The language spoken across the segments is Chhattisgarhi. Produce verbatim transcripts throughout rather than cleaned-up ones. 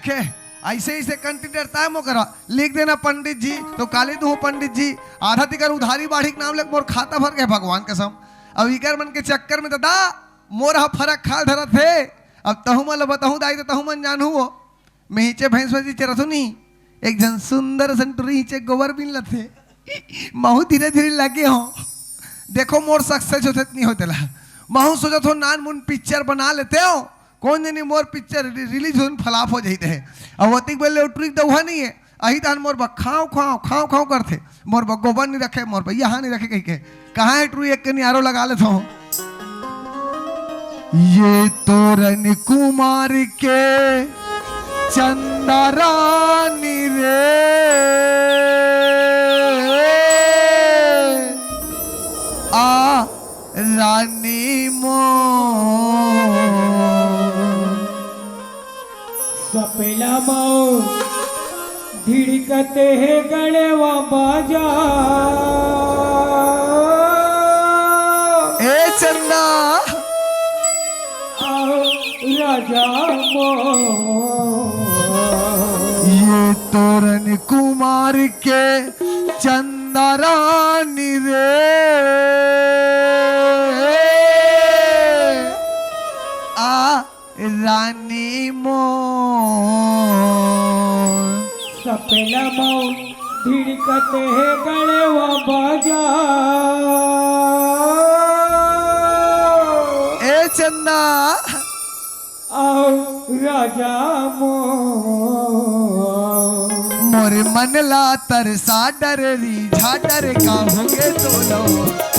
के, अइसे अइसे कंट्री डरता है मोकरा, लिख देना पंडित जी, तो काली दूँ पंडित जी, आधा तिकर उधारी बाढ़ी के नाम लेके मोर खाता भर गए भगवान कसम। अब इकर मन के चक्कर में दादा मोर ह फरक खाल धरत हे। अब तहूँ मन ल बताहूँ दाई, तो तहूँ मन जानहू वो। मैं हिचे भैंस वैसी चरत हूँ नी, एक झन सुंदर असन टुरी हिचे गोबर बिन लथे। महू धीरे धीरे लगे हो, देखो मोर सक्सेस होथे त नहीं होथे ला। महू सोचत हो नान मुन पिक्चर बना लेते हो, कोन जनी मोर पिक्चर रि-, रिलीज होन फ्लॉप हो जाई ते। अब ओतिक बेले ओ टुरी के दउहा नहीं है, अही तान मोर बर खाँव खाँव खाँव खाँव करथे, मोर बर गोबर नहीं रखे, मोर बर यहाँ नहीं रखे कहिके। कहाँ है टुरी, एक कनी आरो लगा लेत हो। ये तोरन कुमार के चंदा रानी रे, आ रानी मोर। सपेला माऊ धिड़कते हे गड़वा बाजा। ए चंदा। आओ राजा मो। ये तोरन कुमार के चंदा रानी रे। आ रानी मोर। सपेला मऊ धिड़कते हे गड़वा बाजा। ए चंदा। आओ राजा मोर। मोर मन ला तरसा डर री झाडर का होगे तोलो।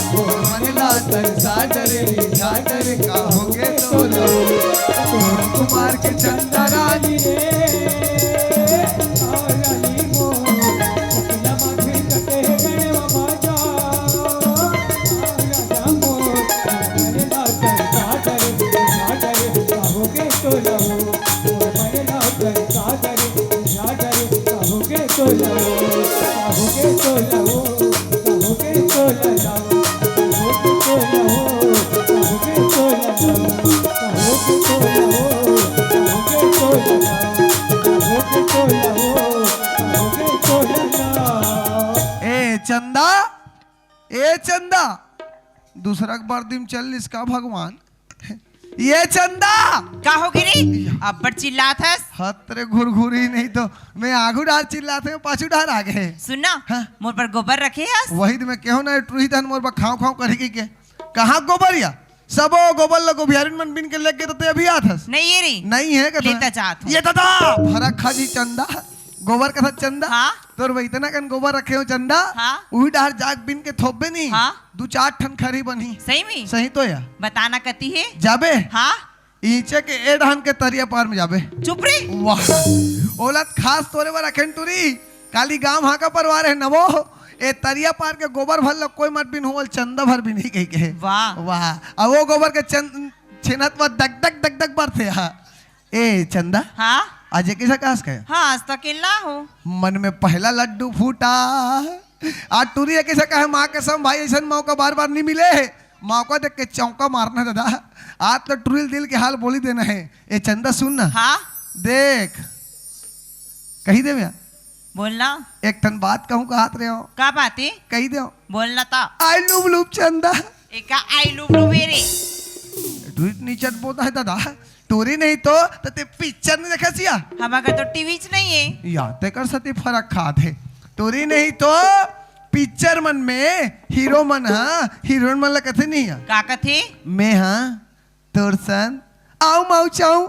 मोर मन ला तरसा डर री झाडर का होगे तोलो। मोर कुमार के चंदा रानी रे। आ रानी मोर, सपना माथे कटे गड़वा बाजा। आ राजा मोर, मन ला तरसा डर री झाडर का होगे तोलो। ए चंदा, ए चंदा, दूसरा के बार दिन चल इसका भगवान। ये चंदा! का हो गे रे? अब्बड़ चिल्लात हस। हत रे घुरघुरी, नहीं तो मैं आगू डार चिल्लात हूँ, पाछू डार आ गए। सुन ना, हाँ? मोर बर गोबर रखे हस? वही तो मैं कहूँ ना, टुरी तहन मोर बर खाँव खाँव करही के। कहाँ गोबर या? सबो गोबर ल गोभियारिन मन बिन के लेके तो ते अभी आत हस। नहीं ये रे। नहीं है का लेता जात हूँ। ये दादा, फरक खा जी चंदा। गोबर कथा चंदा। हाँ। तोर वही इतना कन गोबर रखे हो चंदा। हाँ। उही डार जाग बिन के थोपबे नहीं। हाँ। दू चार ठन खरही बनही। सही में? सही तो या। बताना कती है। जाबे? हाँ। ईचे के ए डहन के तरिया पार में जाबे। चुप रे। वाह। ओला त खास तोरे बर रखेन टुरी। काली गांव हाका परवार है नवो। ए तरिया पार के गोबर भर ल कोई मत बिन होवल चंदा भर बिन ही कही के। वाह। वाह। अब वो गोबर के चंद छेनत व दग दग दग दग बरथे हा। ए चंदा। हाँ? आज ये कैसा कास का? हाँ, आज तो अकेला हो। मन में पहला लड्डू फूटा। आज टुरी ये कैसा कहे, माँ कसम भाई, ऐसा मौका बार बार नहीं मिले। मौका देख के चौका मारना दादा। आज तो टुरी दिल के हाल बोली देना है। ए चंदा सुन ना। हाँ? देख। कही दे भैया। बोलना। एक ठन बात कहूँ कहत रहे हो। का बात है? कही दे। बोलना ता। आई लुब लुब चंदा। एका आई लुब लुब रे। टुरी नीचट बोता है दादा। टुरी नहीं तो, तो ते पिक्चर नहीं देखा सिया? हमारा तो टीवी च नहीं है। या, तेकर सती फरक खात है। टुरी नहीं तो पिक्चर मन में हीरो मन हा, हीरोइन मन ला कथे नहीं हा। का कथे? मैं हा, तोर सन, आऊ माऊ चाऊ।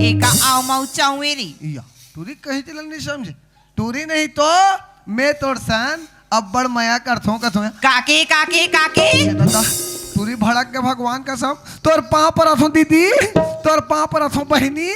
एका आऊ माऊ चाऊ एरी। या, टुरी कहीं चलन नहीं समझे। टुरी नहीं तो मैं तोर सन अब्बड़ मया करथों कथों। काके, काके, काके। ये दादा, टुरी भड़क के भगवान कसम, तोर पाँव परत हों दीदी, तोर पाँव परत हों बहिनी।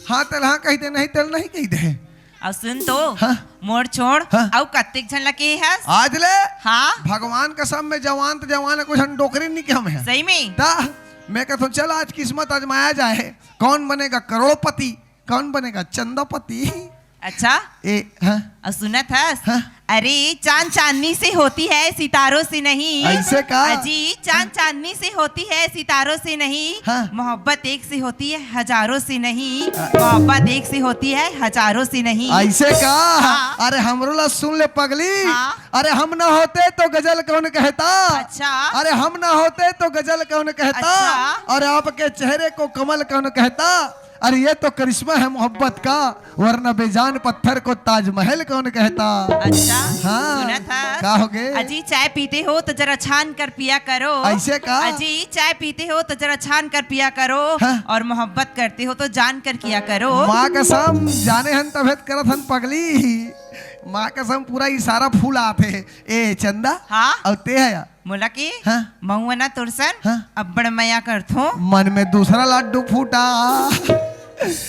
हाँ तेल हाँ कही दे, नहीं तेल नहीं कही दे। अउ सुन तो, हाँ। मोर छोड़, हाँ। अउ कत्तेक झन ला केहे हस? आज ले? हाँ। भगवान कसम में जवान त जवान है, कुछ हम डोकरी नहीं के हम हैं। सही में? ता, मैं कहता हूँ, चल आज किस्मत आजमाया जाए, कौन बनेगा करोड़पति, कौन बनेगा चंदापति। अच्छा? ए, हाँ। अउ सुनत हस? हाँ। अरे, चांद चांदनी से होती है, सितारों से नहीं। ऐसे का? अजी, चांद चांदनी से होती है, सितारों से नहीं। हाँ। मोहब्बत एक से होती है, हजारों से नहीं। अ- मोहब्बत एक से होती है, हजारों से नहीं। ऐसे का? हाँ। अरे, हमरो ला सुन ले पगली। हाँ। अरे, हम ना होते तो गजल कौन कहता? अच्छा। अरे, हम ना होते तो गजल कौन कहता? अच्छा। और आपके चेहरे को कमल कौन कहता? अरे, ये तो करिश्मा है मोहब्बत का, वरना बेजान पत्थर को ताजमहल कौन कहता? अच्छा, हाँ, सुना था। का हो गे? अजी, चाय पीते हो तो जरा छान कर पिया करो। ऐसे का? अजी, चाय पीते हो तो जरा छान कर पिया करो। हाँ। और मोहब्बत करते हो तो जान कर किया करो। माँ कसम, जाने हन तभेत करत हन पगली। माँ कसम, पूरा इशारा फुल आथे। ए चंदा। हाँ? अउ ते ह? मोला के? हाँ। महुआ ना तोर सन हाँ। अब्बड़ मया करथो। मन में दूसरा लड्डू फूटा।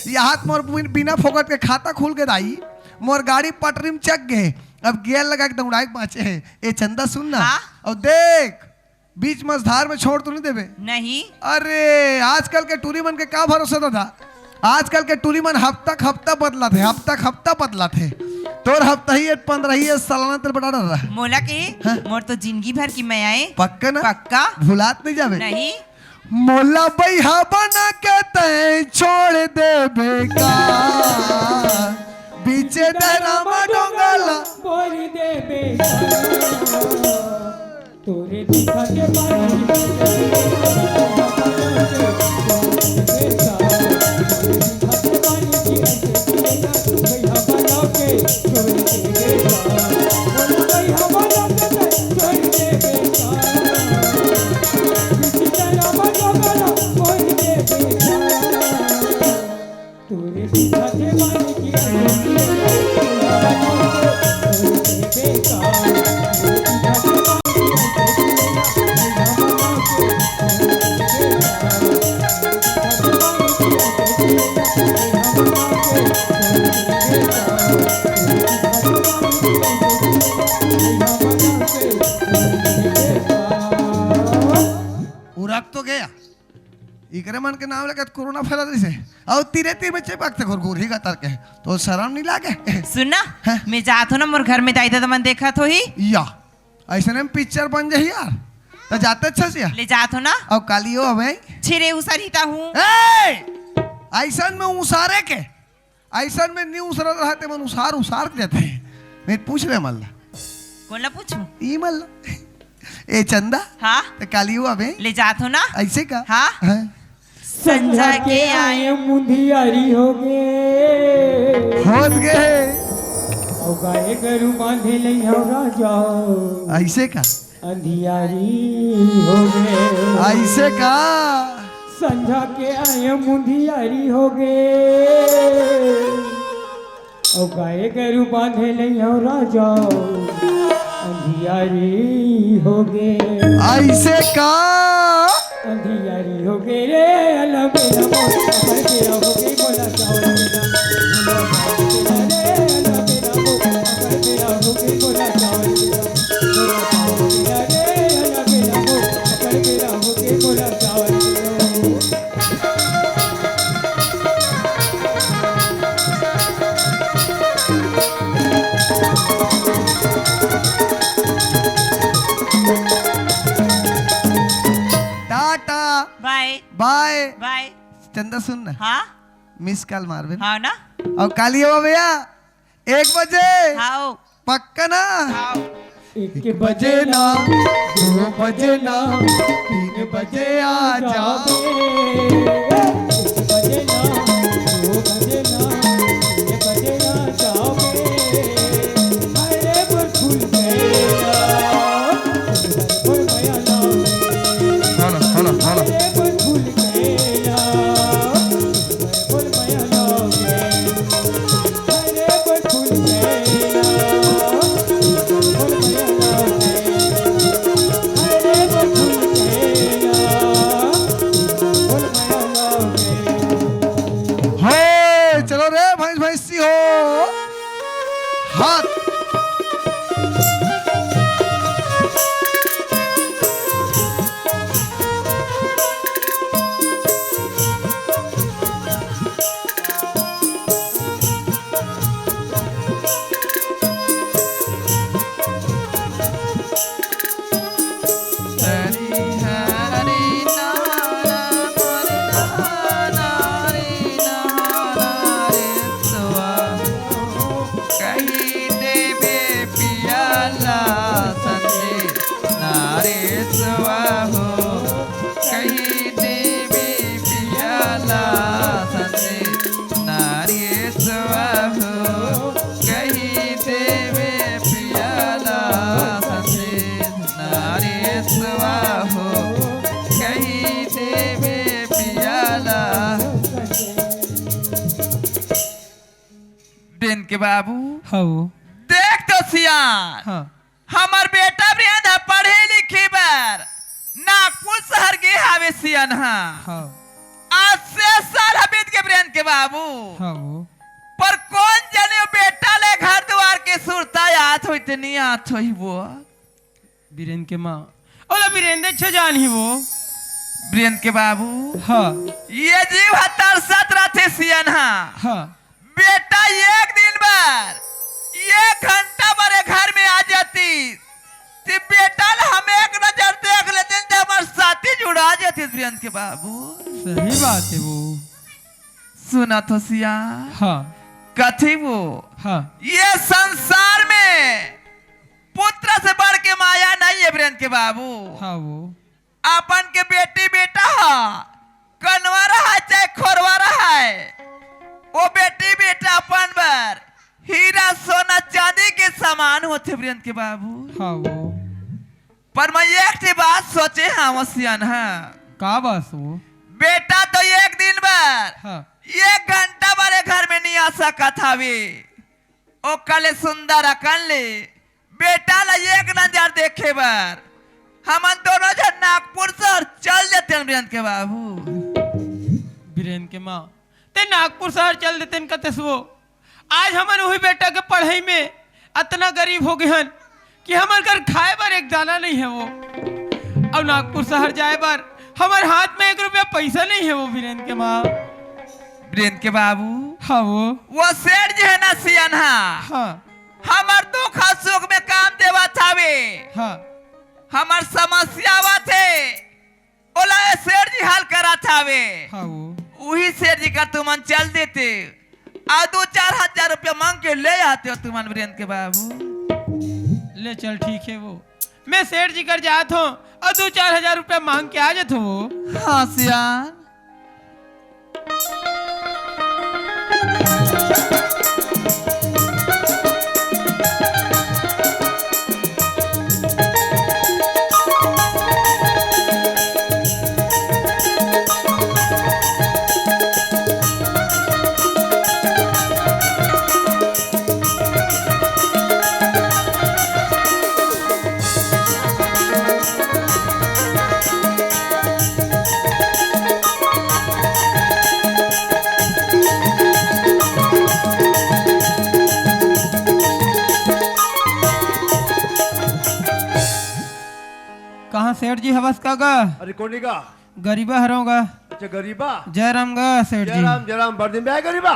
यहाँ त मोर बिन-, बिना फोकट के खाता खुल गे दाई। मोर गाड़ी पटरी में चक गे। अब गियर लगा के दौड़ाए के बाँचे हे। ए चंदा सुन ना। हाँ? अउ देख, बीच मझधार में छोड़ तो नहीं देबे? नहीं। अरे, आजकल के टूरी मन के का भरोसा दादा? आजकल के टूरी मन हफ्ता क हफ्ता बदलत हे, हफ्ता क हफ्ता बदलत हे। तोर हफ्ता ही एक पंद्रह ही एक सालाना तेल बटा डर रहा। मोला के? हाँ। मोर तो जिंदगी भर की मया ए। पक्का ना? पक्का। भुलात नहीं जाबे? नहीं। मोला बइहा बना के तैं छोड़ देबे का? बीचे डहरा म डोंगला। बोल देबे का? तोरे दिखा के बारी उरक तो गया। इकरे मन के नाम लेके कोरोना फैला दिस हे। अउ तीरे तीर में चिपकते घुरघुर ही गतर के। तो शरम नहीं लागे? सुन ना, हैं? मैं जात हो ना, मोर घर में दाई ददा मन देखत होही। या, ऐसे में पिक्चर बन जाही यार। तो जाते अच्छा सिया। ले जात हो ना। अउ काली हो अबे। छिरे उसर ही ता हूँ। ए! ऐसन में उसारे के। ऐसन में नी उसरत रहा ते मन उसार उसार के जाते हैं। मैं पूछ ले मल्ला। कोन ला पूछूं? ई मल्ला। ए चंदा। हाँ? ते काली हो अबे? ले जात हो ना? ऐसे का? हाँ? हाँ। संझा के आए मुंधियारी हो गे। होत गे। अउ गाय गरु बांधे लइहव राजा। ऐसे का? अंधियारी हो गे। ऐसे का? संझा के आए मुंधियारी हो गे। अउ गाय गरु बांधे लइहव राजा, अंधियारी हो गे। ऐसे का? अंधियारी हो गे रे, अला बेला मोर, अबर बेला हो गे, बोला चावल बेला, बोला चावल बेला रे, अला बेला मोर, अबर बेला हो गे, बोला चावल बेला, बोला चावल बेला रे, अला बेला मोर, अबर बेला हो गे, बोला चावल बेला। टाटा। बाय। बाय। बाय। चंदा सुन ना। हाँ? मिस कॉल मारबे ना। हाँ ना? अउ काली हो भैया, एक बजे। हाँ। पक्का ना? हाँ। एक बजे ना, दो बजे ना, तीन बजे आ जाबे। एक बजे ना, दो बजे ना, तीन बजे आ जाबे। अरे मोर फूल के ना, मोर मया ना। हाँ ना, हाँ ना, हाँ ना। अरे मोर फूल के ना, मोर मया ना। सवा हो, कही देवे पियाला। बिरेन के बाबू, हव। देख तो सियान, हाँ। हमर बेटा बिरेन ह पढ़े लिखे बर नागपुर शहर गे हावे सियान ह। हाँ। आज से साल ह बीत गे बिरेन के बाबू। हव। पर कोन जने ओ बेटा ले घर दुवार के सुरता आत होही ते नइ आत होही वो। बिरेन के माँ। ओला बिरेन दे अच्छा जानही वो। बिरेन के बाबू। हाँ। ये जीव ह तरसत रथे सियान ह। हाँ। बेटा एक दिन बर, एक घंटा बर ए घर में आ जातिस, ते बेटा ला हम एक नजर देख लेतेन, ते हमर साथी जुड़ा जातिस बिरेन के बाबू। सही बात हे वो। सुनत हो सियान? हाँ। कथे वो? हाँ। ये संसार में पुत्र से बढ़ के माया नहीं हे बिरेन के बाबू। हाँ वो। अपन के बेटी बेटा ह कनवा रहय चाहे खोरवा रहय, ओ बेटी बेटा अपन बर हीरा सोना चांदी के समान होथे बिरेन के बाबू। हाँ वो। पर मैं एक ठे बात सोचे हंव सियान ह। का बात वो? बेटा तो एक दिन बर, हाँ। एक घंटा बर ए घर में नइ आ सकत हावे। ओकर ले सुंदर अकन ले बेटा ला एक नजर देखे बर हमन दोनों झन नागपुर शहर चल देतेन बिरेन के बाबू। बिरेन के माँ, ते नागपुर शहर चल देतेन कथस वो। आज हमन उही बेटा के पढ़ई में अतना गरीब हो गे हन कि हमर घर खाए बर एक दाना नइ हे वो, अउ नागपुर शहर जाए बर हमर हाथ में एक रुपया पइसा नइ हे वो बिरेन के माँ। बिरेन के बाबू। हाँ वो। वो सेठ जी हे ना सियान ह। हाँ। हमर दुख अउ सुख में काम देवत हावे। हाँ। हमर समस्या आवत हे, ओला ए सेठ जी हल करत हावे। हाँ वो। उही सेठ जी कर तुमन चल देते, अउ दू चार हजार रुपया मांग के ले आते हो तुमन बिरेन के बाबू। ले चल ठीक हे वो, मैं सेठ जी कर जात हों अउ दू चार हजार रुपया मांग के आ जात हों वो। हाँ सियान। कहाँ सेठ जी हवस का गा? अरे कोनी गा? गरीबा हरव गा। अच्छा गरीबा? जय राम गा सेठ जी। जय राम, जय राम, बड़ दिन में आए गरीबा।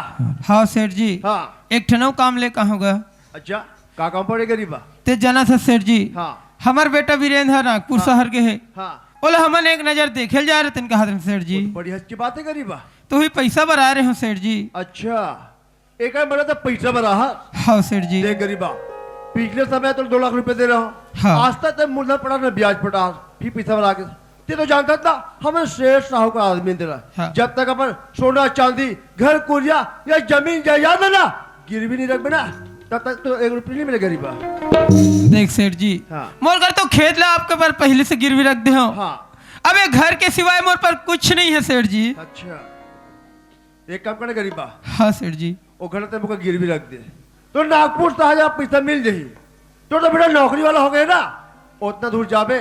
हाँ सेठ जी। हाँ। एक ठन अउ काम ले कहाँ गा? अच्छा, का काम पड़े गरीबा? ते जाना था सेठ जी। हाँ। हमर बेटा वीरेंद्र ह नागपुर हाँ। शहर गे हे। हाँ। ओला हमन एक नजर देखे ल जाए रहे तेन कहा सेठ जी। बहुत बड़ी हंस की बात है गरीबा। तो ही पैसा बर आए रहे हो सेठ जी। अच्छा, एक बार तो पैसा बर आहा। हाँ सेठ जी। देख गरीबा, पिछले समय तो दो लाख रुपए दे रहा हूँ। हाँ। आज तक ते मूलधन पटा ना ब्याज पटा, फिर पैसा बर आगे। ते तो जानता था, हमन सेठ साहूकार आदमी तेला। हाँ। जब तक अपन सोना चांदी, घर कुरिया या जमीन जायदाद है ना, गिरवी नहीं रखबे ना, तब तक तो एक रुपया नहीं मिले गरीबा। देख सेठ जी, हाँ। मोर घर तो खेत ला आपके पर पहले से गिरवी रख दे हो। हाँ। अब ये घर के सिवाय मोर पर कुछ नहीं है सेठ जी। अच्छा, एक काम करे गरीबा। हाँ सेठ जी। ओ घर ते मोका गिरवी रख दे, तो नागपुर शहर जा पैसा मिल जाही। तो, तो बेटा नौकरी वाला हो गए ना, उतना दूर जाबे,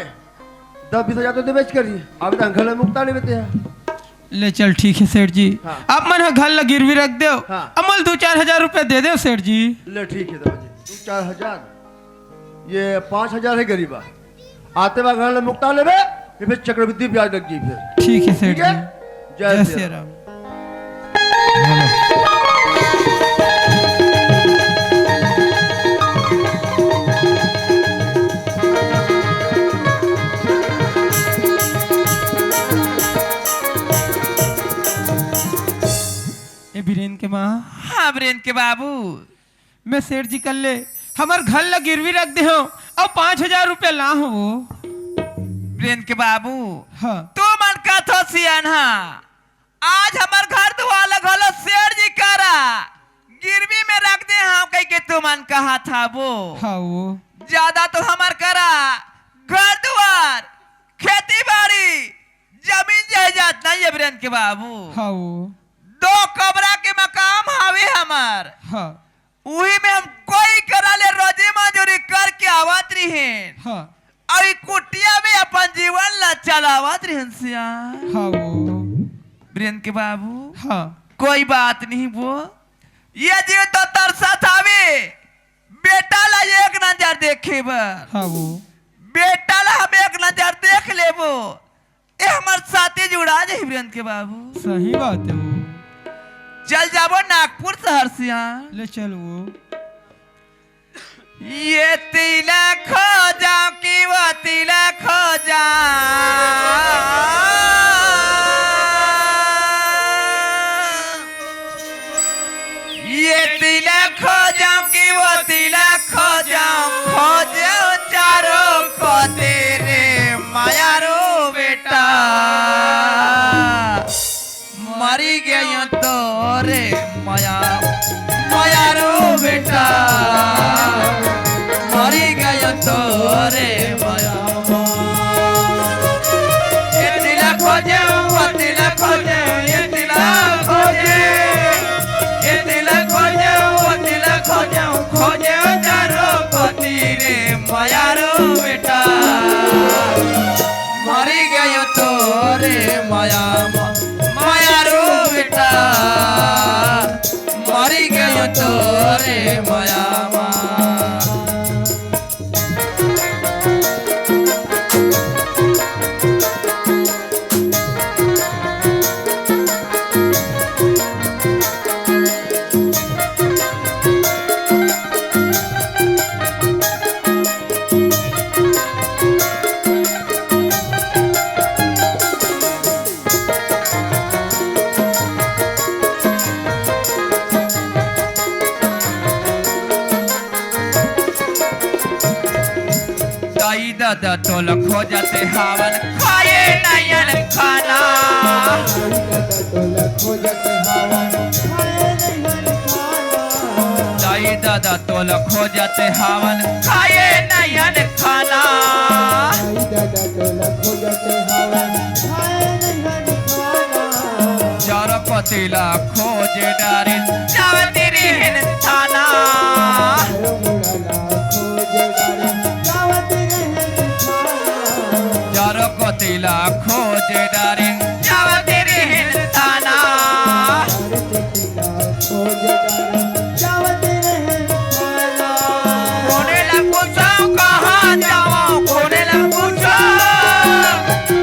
दस बीस हजार तो देबेच करी। अब तो घर ले मुक्ता नहीं बेते हैं। ले चल ठीक है सेठ जी। हाँ। आप मन ह घर ला गिरवी रख देव। हाँ। अमल दो चार हजार रुपया दे देव सेठ जी। ले ठीक है दादा जी, दो चार हजार, ये पाँच हजार है गरीबा। आते वक्त घर ले मुक्ता लेबे, ये फिर चक्रवृद्धि ब्याज लग जाई फिर। ठीक है सेठ ठीक है? जी। जय जय सिया सिया राम। राम। ए बीरेन के माँ। हाँ बीरेन के बाबू। मैं सेठ जी कर ले हमर घर ला गिरवी रख दे हो अउ पाँच हजार रुपया ला हो वो। बीरेन के बाबू। हाँ। तू मन कथो सियान हा, आज हमर घर दुआर ला घलो सेठ जी करा गिरवी में रख दे हंव कहिके तुमन कहत हवो। हाँ वो। ज्यादा तो हमर करा घर दुआर के बाबू। हाँ वो। दो कमरा के मकान हावे हमर। हाँ। उही में हम कोई करा ले रोजी मजूरी करके आवत रिहेन। हाँ। अउ ई कुटिया में अपन जीवन ला चलावत रिहेन सियान। हाँ वो। बीरेन के बाबू। हाँ। कोई बात नहीं वो। ये जीव तो तरसत हावे। बेटा ला एक नजर देखे बर। हाँ वो। बेटा ला हम एक नजर देख लेबो। ए हमर साथी जुड़ा जाही बीरेन के बाबू। सही बात हे वो। चल जाबो नागपुर शहर सियान। ले चल वो। ये तिलक हो जाओ कि वो तिलक हो जाओ। ये तिलक हो जाओ कि वो तिलक हो जाओ, खोजो चारों को तेरे मयारू बेटा। मरी गयो तोरे मया, मयारू बेटा। मरी गयो तोरे मया। ये तिलक हो जाओ, वो तिलक हो जाओ, ये तिलक हो जाओ। ये तिलक हो जाओ, वो तिलक हो जाओ, खोजो चारों को तेरे मयारू बेटा। मरी गयो तोरे मया, मयारू बेटा। मरी गयो तोरे मया। दाई ददा तोला खोजत हावन, खाए नयन खाना। दाई ददा तोला खोजत हावन, खाए नयन खाना। चार पतीला खोज डारे, जावत रिहिन थाना। चार पतीला खोज डारे, जावत रिहिन थाना। कोने ला पूछो कहाँ जावं, कोने ला पूछो,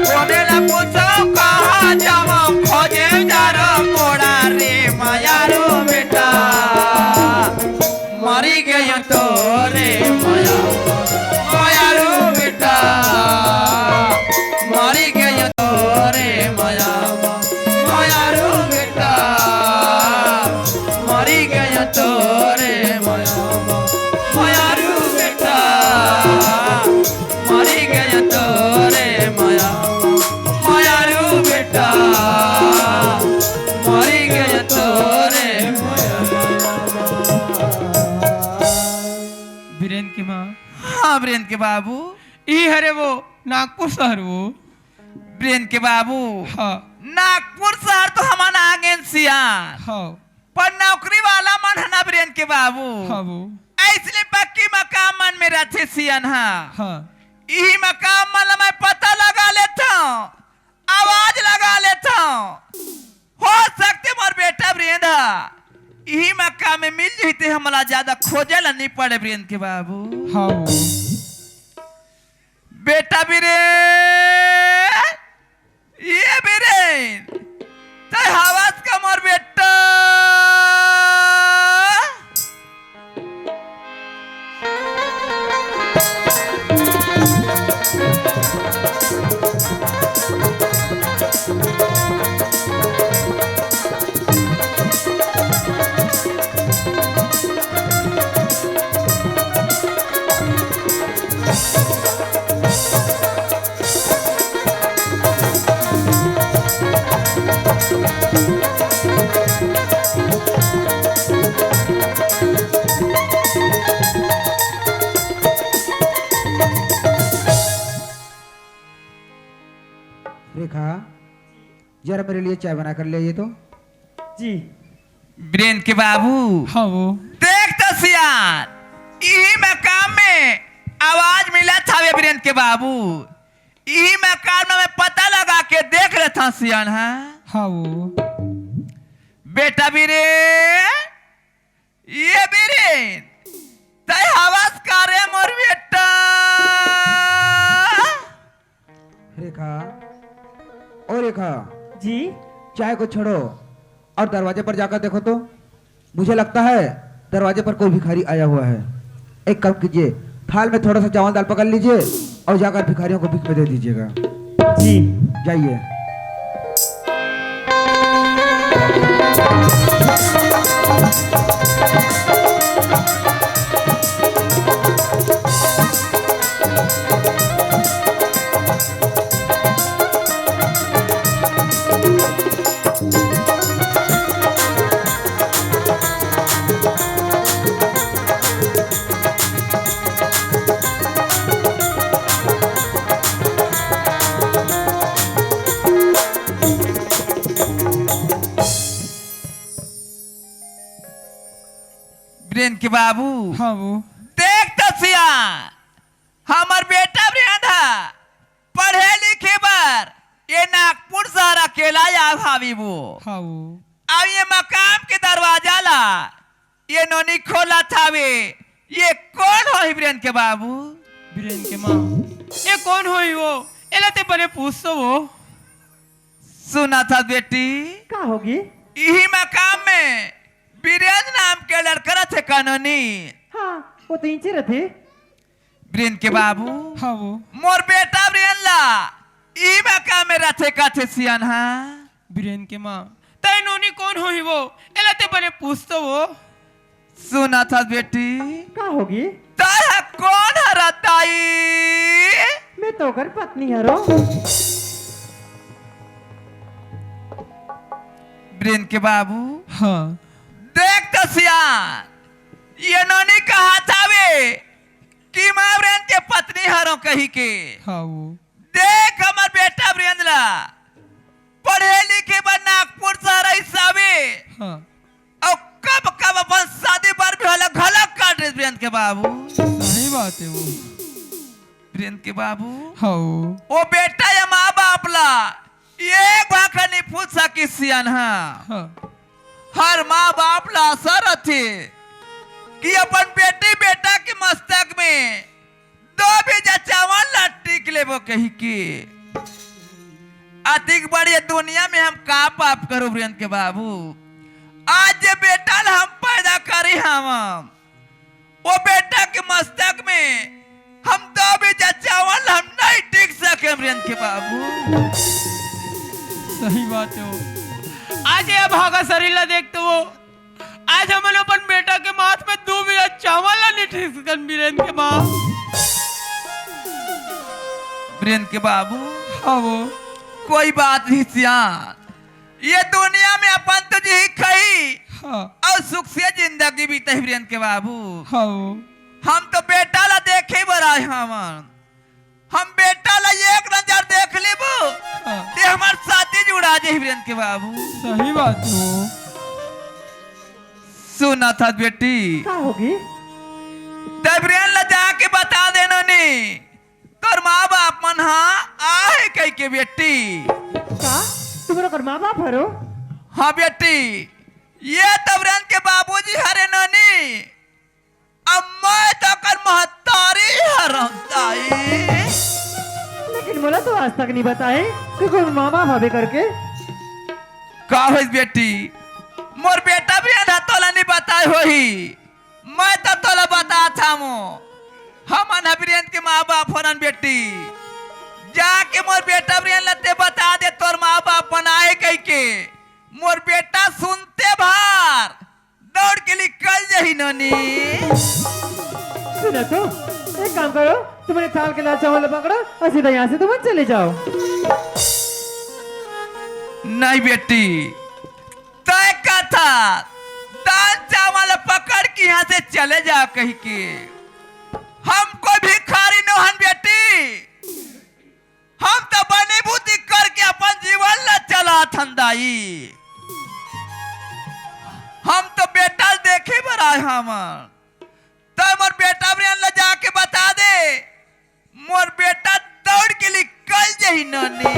कोने ला पूछो कहाँ जावं, खोजे चारो कोड़ा रे मयारू बेटा। मरी गयो तोरे मया, मयारू बेटा। मरी गयो तोरे मया, मयारू बेटा। मरी गयो तोरे मया, मयारू बेटा। मरी गयो तोरे मया, मयारू बेटा। मरी गयो तोरे मया। बीरेन के माँ। हाँ, बीरेन के बाबू। ई हरे वो नागपुर शहर वो। बीरेन के बाबू। हाँ। नागपुर शहर तो हमन आ गेन सियान। हाँ। पर नौकरी वाला मन ह ना बीरेन के बाबू। हाँ वो। अइसने पक्की मकान मन में रथे सियान हा। हाँ। इही मकान मन ला मैं पता लगा लेथंव, आवाज लगा लेथंव। हो सकथे मोर बेटा बीरेन ह इही मकान में मिल जही ते हमला ज्यादा खोजे ला नइ पड़े बीरेन के बाबू। हाँ वो। बेटा बीरेन, ये बीरेन, तैं हवस का मोर बेटा? रेखा, जरा मेरे लिए चाय बना कर ले आइए तो। जी। बीरेन के बाबू। हाँ वो। देख तो सियान, इही मकाम में आवाज मिलत हवे बीरेन के बाबू। इही मकाम में मैं पता लगा के देख लेथंव सियान, हाँ? हाँ वो। बेटा बीरेन, ए बीरेन, तैं हवस का रे मोर बेटा? रेखा, ओ रेखा। जी। चाय को छोड़ो और दरवाजे पर जाकर देखो तो। मुझे लगता है दरवाजे पर कोई भिखारी आया हुआ है। एक काम कीजिए, थाल में थोड़ा सा चावल दाल पकड़ लीजिए और जाकर भिखारियों को भीख में दे दीजिएगा। जी। जाइए। बीरेन के बाबू। हाँ वो। देख तो सियान, हमर बेटा बीरेन ह पढ़े लिखे बर ये नागपुर शहर अकेला आय हावे वो। हाँ वो। अब ये मकाम के दरवाजा ला ये नोनी खोलत हावे। ये कोन होही बीरेन के बाबू? बीरेन के माँ, ये कोन होही वो? एला तैं बने पूछ तो वो। सुनत हस बेटी। का होगे? इही मकाम में बीरेन नाम के लड़का रथे का नोनी। हाँ, वो तो इंचे रथे। बीरेन के बाबू। हाँ वो। मोर बेटा बीरेन ला इही मकाम में रथे कथे सियान, हाँ। बीरेन के माँ, तैं नोनी कोन होही वो? एला तैं बने पूछ तो वो। सुनत हस बेटी। का होगे? तैं ह कोन हरस दाई? मैं तो ओकर पत्नी हरों। बीरेन के बाबू। हाँ। देख तो सियान, ये नोनी कहत हावे कि मैं बीरेन के पत्नी हरों कहिके। हाँ वो। देख हमर बेटा बीरेन ला पढ़े लिखे बर नागपुर शहर आइस हावे। हाँ। अउ कब कब अपन शादी बर भी होला घलक कर देथे बीरेन के बाबू। सही बात हे वो। बीरेन के बाबू। हाँ वो। वो बेटा या माँ बाप ला एक भाखा नइ पूछ सकिस सियान, हाँ। हाँ। हर माँ बाप ला आसा रथे कि अपन बेटी बेटा के मस्तक में दो बीजा चावल ला टीक लेबो कहिके। अतिक बड़ ये दुनिया में हम का पाप करों बीरेन के बाबू? आज जे बेटा ला हम पैदा करे हवन, वो बेटा के मस्तक में हम दो बीजा चावल हम नइ टीक सकेन बीरेन के बाबू। सही बात हे वो। आज ये अभागा शरीर ला देख तो वो, आज हमन अपन बेटा के माथ में दो बीजा चावल ला नइ टीक सकेन बीरेन के माँ। बीरेन के बाबू। हाँ वो। कोई बात नहीं सियान, ये दुनिया में अपन तो जी खाई। हाँ। अउ सुख से जिंदगी बीतही बीरेन के बाबू। हाँ वो। हम तो बेटा ला देखे बर आए हवन। हम बेटा ला एक नजर देख लेबो, हाँ। ते हमर शादी जुड़ा जाही बीरेन के बाबू। सही बात हे वो। सुनत हस बेटी। का होगे? तैं बीरेन ला जाके बता दे नोनी, तोर माँ बाप मन हा आहे कहिके बेटी। का? तुमन ओकर माँ बाप हरो? हाँ बेटी, ये तो बीरेन के बाबूजी हरे नोनी। अब मैं तो ओकर महतारी हरों दाई। लेकिन मोला तो आज तक नइ बताए कि कोई माँ बाप हवे करके। का होइस बेटी, मोर बेटा बीरेन हा तोला नइ बताए होही। मैं तो तोला बतात हवं, हमन ह बीरेन के माँ बाप हरन बेटी। जाके मोर बेटा बीरेन ला ते बता दे तोर माँ बाप मन आहे कहिके। मोर बेटा सुनते भर दौड़ के निकल जाही नोनी। सुनो तो, एक काम करो, तुमन थाल के दाल चावल पकड़ो अउ सीधा यहाँ से तुमन चले जाओ। नहीं बेटी, तैं कथस दाल चावल पकड़ के यहाँ से चले जाओ कहिके। हम कोई भिखारी नोहन बेटी, हम तो बनी बुद्धि करके अपन जीवन ला चलात आई। हम तो बेटा ल देखे बर आए हवन। तैं मोर बेटा बिरेन ला जाके बता दे, मोर बेटा दौड़ के निकल जाही ननी।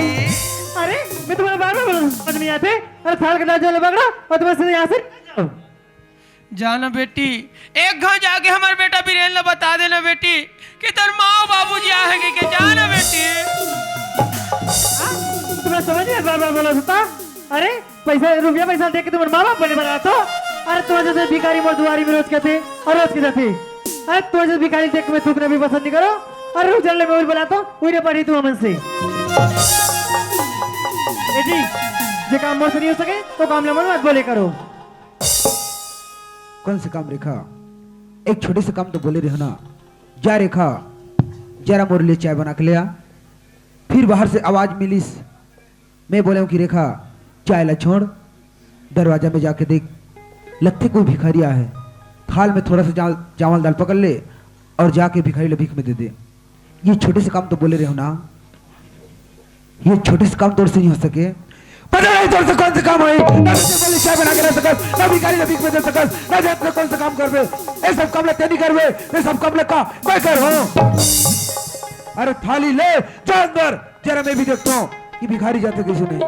अरे, मैं तुम्हारा बार बार बोला, समझ नहीं आते। अरे, थाल के दाल जले बगड़ा और तुम्हें सीधे यहाँ से जाओ। जा ना बेटी, एक घाव जाके हमर बेटा बिरेन ला बता देना बेटी कि तोर माँ बाबूजी आ हे के, जा ना बेटी। हाँ? तुम्हें समझ नहीं आया, बार बार बोला होता। अरे, पैसा, रुपया पैसा देख के तुम्हारे माँ बाप बने बना तो। अरे, तुम्हारे जैसे भिखारी मोर दुआरी में रोज कहते और रोज के जाते। अरे, तुम्हारे जैसे भिखारी देख के मैं थूकना भी पसंद नहीं करो। अरे, रुक, जल्दी मैं और बुलाता हूँ, वही पड़ी तू हमन से। ए जी, जे काम मोर से नहीं हो सके, तो काम ला मन मत बोले करो। कौन से काम रेखा? एक छोटे से काम तो बोले रहे ना। जा रेखा, जरा मोर लिए चाय बना के ले आ। फिर बाहर से आवाज मिलिस, मैं बोले हूँ कि रेखा, चाय ला छोड़, दरवाजा में जाके देख, लगथे कोई भिखारी आ हे। थाल में थोड़ा सा जा-, चावल दाल पकड़ ले और जाके भिखारी ला भीख में दे दे। ये छोटे से काम तो बोले रहे हो ना, ये छोटे से काम तोर से नहीं हो सके। पता नहीं तोर से कौन से काम होई, ना तो बोले चाय बना के रख सकस, ना भिखारी ला भीख में दे सकस, ना जात में कौन से काम करबे। ये सब काम ला तें नहीं करबे, ये सब काम ला का मैं करहूँ? अरे थाली ले, जा अंदर, जरा मैं भी देखता हूँ कि भिखारी जाते कैसे नहीं।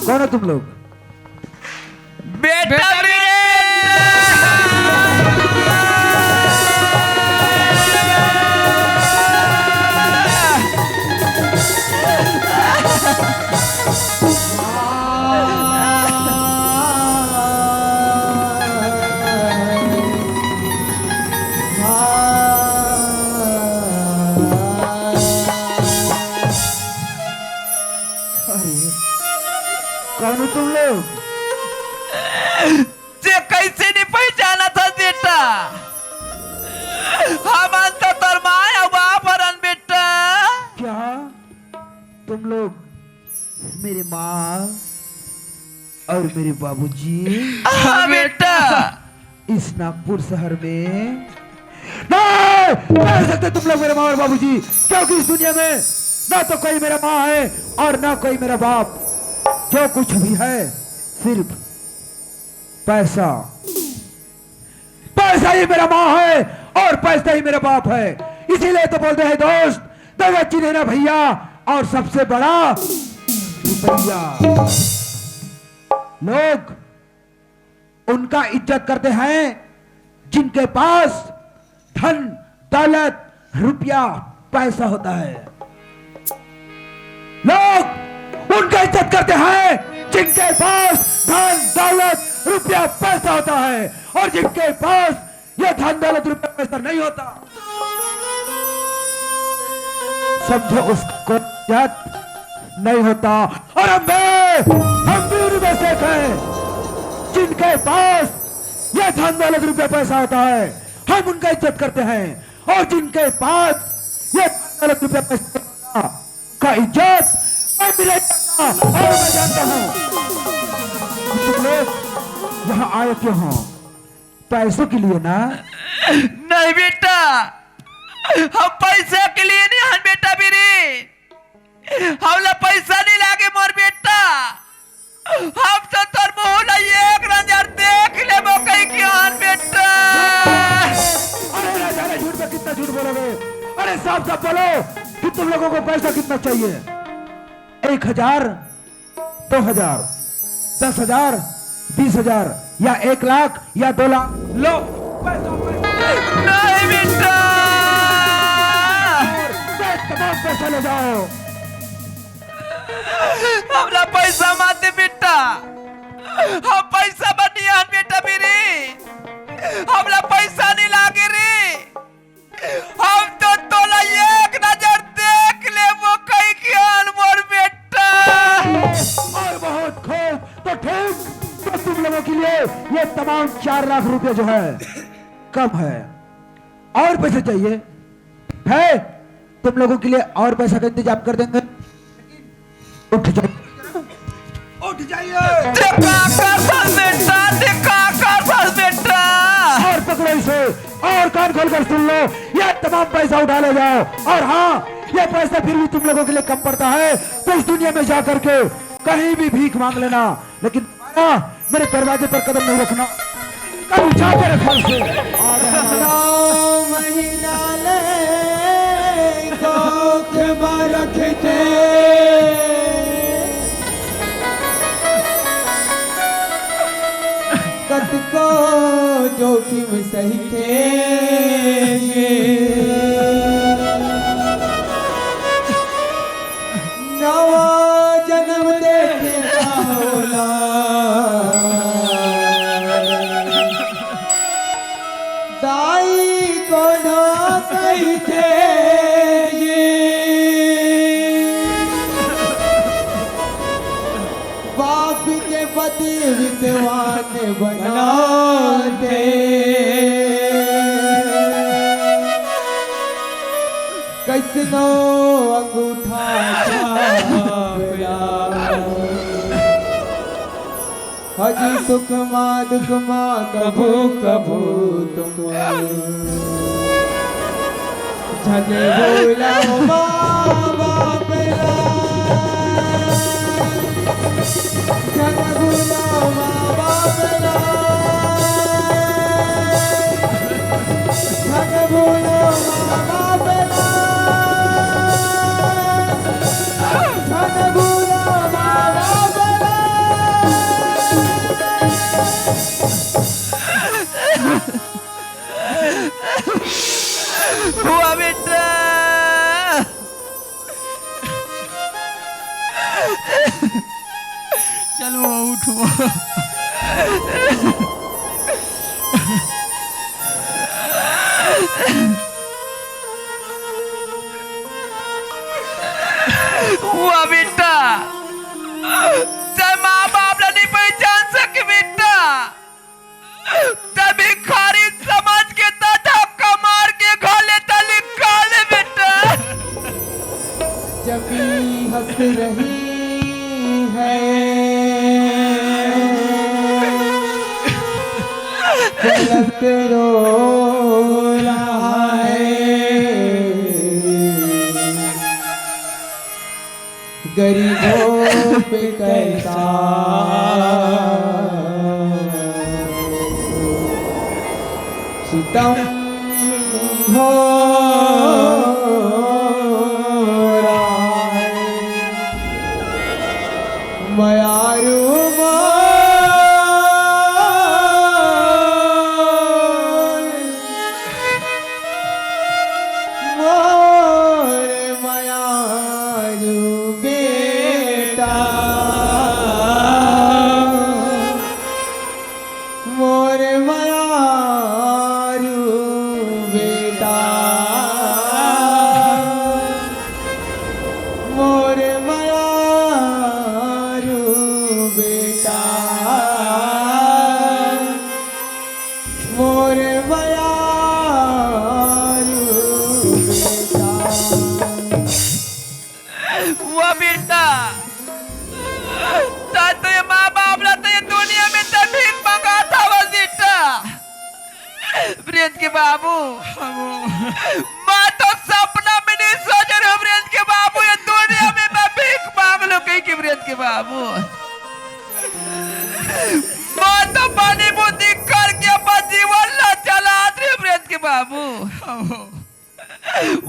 कौन हो तुम लोग? बेटा, बेटा, अरे, कौन हो तुम लोग? ते कैसे नहीं पहचाना था बेटा? हमन तो तोर माँ अउ बाप हरन बेटा। क्या तुम लोग मेरे माँ और मेरे बाबूजी? हाँ बेटा। इस नागपुर शहर में नहीं, नहीं हो सकते तुम लोग मेरे माँ और बाबूजी, क्योंकि इस दुनिया में ना तो कोई मेरा माँ है और ना कोई मेरा बाप। जो कुछ भी है सिर्फ पैसा। पैसा ही मेरा माँ है और पैसा ही मेरा बाप है। इसीलिए तो बोलते हैं दोस्त, दौलत चिन्हे ना भैया, और सबसे बड़ा रुपया। लोग उनका इज्जत करते हैं जिनके पास धन, दौलत, रुपया, पैसा होता है। लोग उनका इज्जत करते हैं जिनके पास धन, दौलत, रुपया, पैसा होता है, और जिनके पास ये धन, दौलत, रुपया, पैसा नहीं होता, समझो उसको इज्जत नहीं होता। और हम भी, हम भी उनमें से एक हैं जिनके पास ये धन, दौलत, रुपया, पैसा होता है, हम उनका इज्जत करते हैं, और जिनके पास ये धन, दौलत, रुपया, पैसा का इज्जत मैं भी नहीं करता। और मैं जानता हूँ कि तुम लोग यहाँ आए क्यों हो, पैसों के लिए ना? नहीं बेटा, हम पैसा के लिए नहीं हन बेटा बिरेन। हमला पैसा नहीं लागे मोर बेटा। हम तो तोर मुंह ला एक नजर देख लेबो कहि के हन बेटा। अरे राजा रे, झूठ पे कितना झूठ बोलोगे? अरे साफ साफ बोलो कि तुम लोगों को पैसा कितना चाहिए? एक हजार, दो हजार, दस हजार, बीस हजार या एक लाख या दो लाख? लो, पैसा, पैसा। नहीं बेटा। और ये तमाम पैसा ले जाओ। हमला पैसा मत दे बेटा, हम पैसा बर नहीं आन बेटा बिरेन, हमला पैसा नहीं लागे रे। हम तो तोला एक नजर देख लेबो कहि के हन मोर बेटा। और बहुत खूब, तो ठीक, तो तुम लोगों के लिए ये तमाम चार लाख रुपए जो है कम है, और पैसे चाहिए? है, तुम लोगों के लिए और पैसा का इंतजाम कर देंगे। उठ जाओ, उठ जाइए। देखा कर बस बेटा, देखा कर बस बेटा। और पकड़ो इसे, और कान खोलकर सुन लो, ये तमाम पैसा उठा ले जाओ। और हाँ, ये पैसा फिर भी तुम लोगों के लिए कम पड़ता है, तो इस दुनिया में जा करके कहीं भी भीख मांग लेना, लेकिन दोबारा मेरे दरवाजे पर कदम नहीं रखना। कभी जाके रखा उसे। आ गया हमारा। नौ महीना ले कोख में रख के कतको जोखिम सहिथे। नवा जन्म देथे ओला। दाई कोनो कहिथे जी, बाप के पति विद्वान बनाथे। कइसनो अंगूठा छाप ला। हजी सुख मा दुख मा कभू कभू तुम झन भूलव माँ बाप ला। झन भूलव माँ बाप ला। झन भूलव माँ बाप ला। झन भूलव माँ बाप ला। हुआ बेटा। चलो, उठो। हुआ बेटा, तैं माँ बाप ला नहीं पहचान सके बेटा। तैं भिखारी समझ के तैं धक्का मार के घर ले तैं निकाल दे बेटा। जब भी हंस रही है गलत रो रहा है। गरीबों पे कैसा सितम हो रहा है। मयारू माँ मोर मयारू बेटा, मोर मयारू बेटा, मोर मयारू बेटा। मोर मयारू बेटा। वो बेटा, तैं तो ये माँ बाप ला तो ये दुनिया में तैं भीख मंगात हवस बेटा। प्रियंत के बाबू, मैं तो सपना में नहीं सोचे रहेंव प्रियंत के बाबू, ये दुनिया में मैं भीख मांग लूं कहिके प्रियंत के बाबू। मैं तो बनी बुद्धि करके अपन जीवन ला चलात रहेंव प्रियंत के बाबू।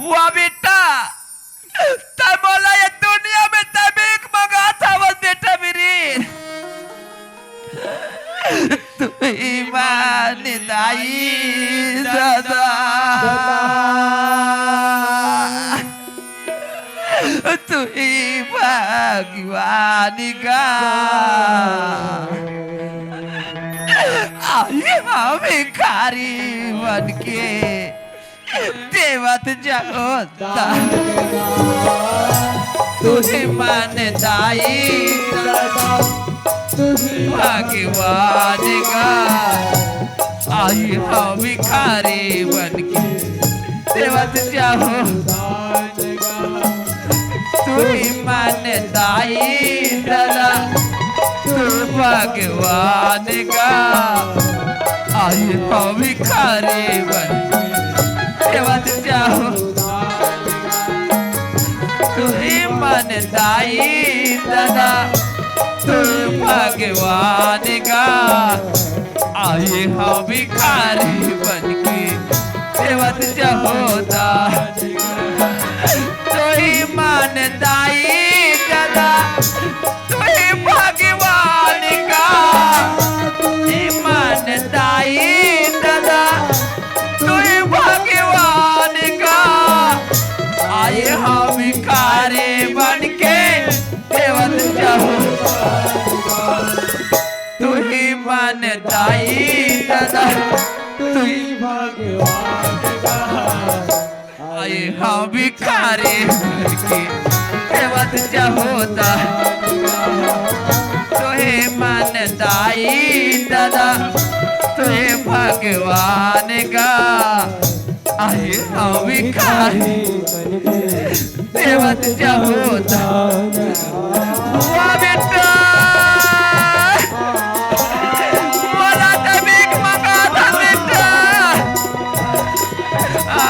वो बेटा, तैं मोला ये दुनिया में तैं भीख मंगात हवस बेटा मेरे। तू ही मान दाई दादा, तू ही भगवान गा। आई हम भिखारी बन के देवत जाओ दान। तू ही मान दाई दादा, तू ही भगवान गा। आई हम भिखारी बन के देवत जाओ दान। तू ही मान दाई दादा, तू भगवान गा। आई हम भिखारी बन के देवत जाओ। मन दाई ददा, तू भगवान का। आए हँव भिखारी बनके सेवत जहों दा। तू ही मन दाई ददा, तू ही भगवान का। तू ही मन दाई ददा, तू ही भगवान का। आए हँव भिखारी बनके सेवत जहों। तू ही मन दाई ददा, तू ही भगवान का। आए हँव भिखारी बनके सेवत जहों दा। तू ही मन दाई ददा, तू ही भगवान का। आए हँव भिखारी सेवत जहों दा। वाह बेटा, बोला त भीख मंगा दा बेटा। आ।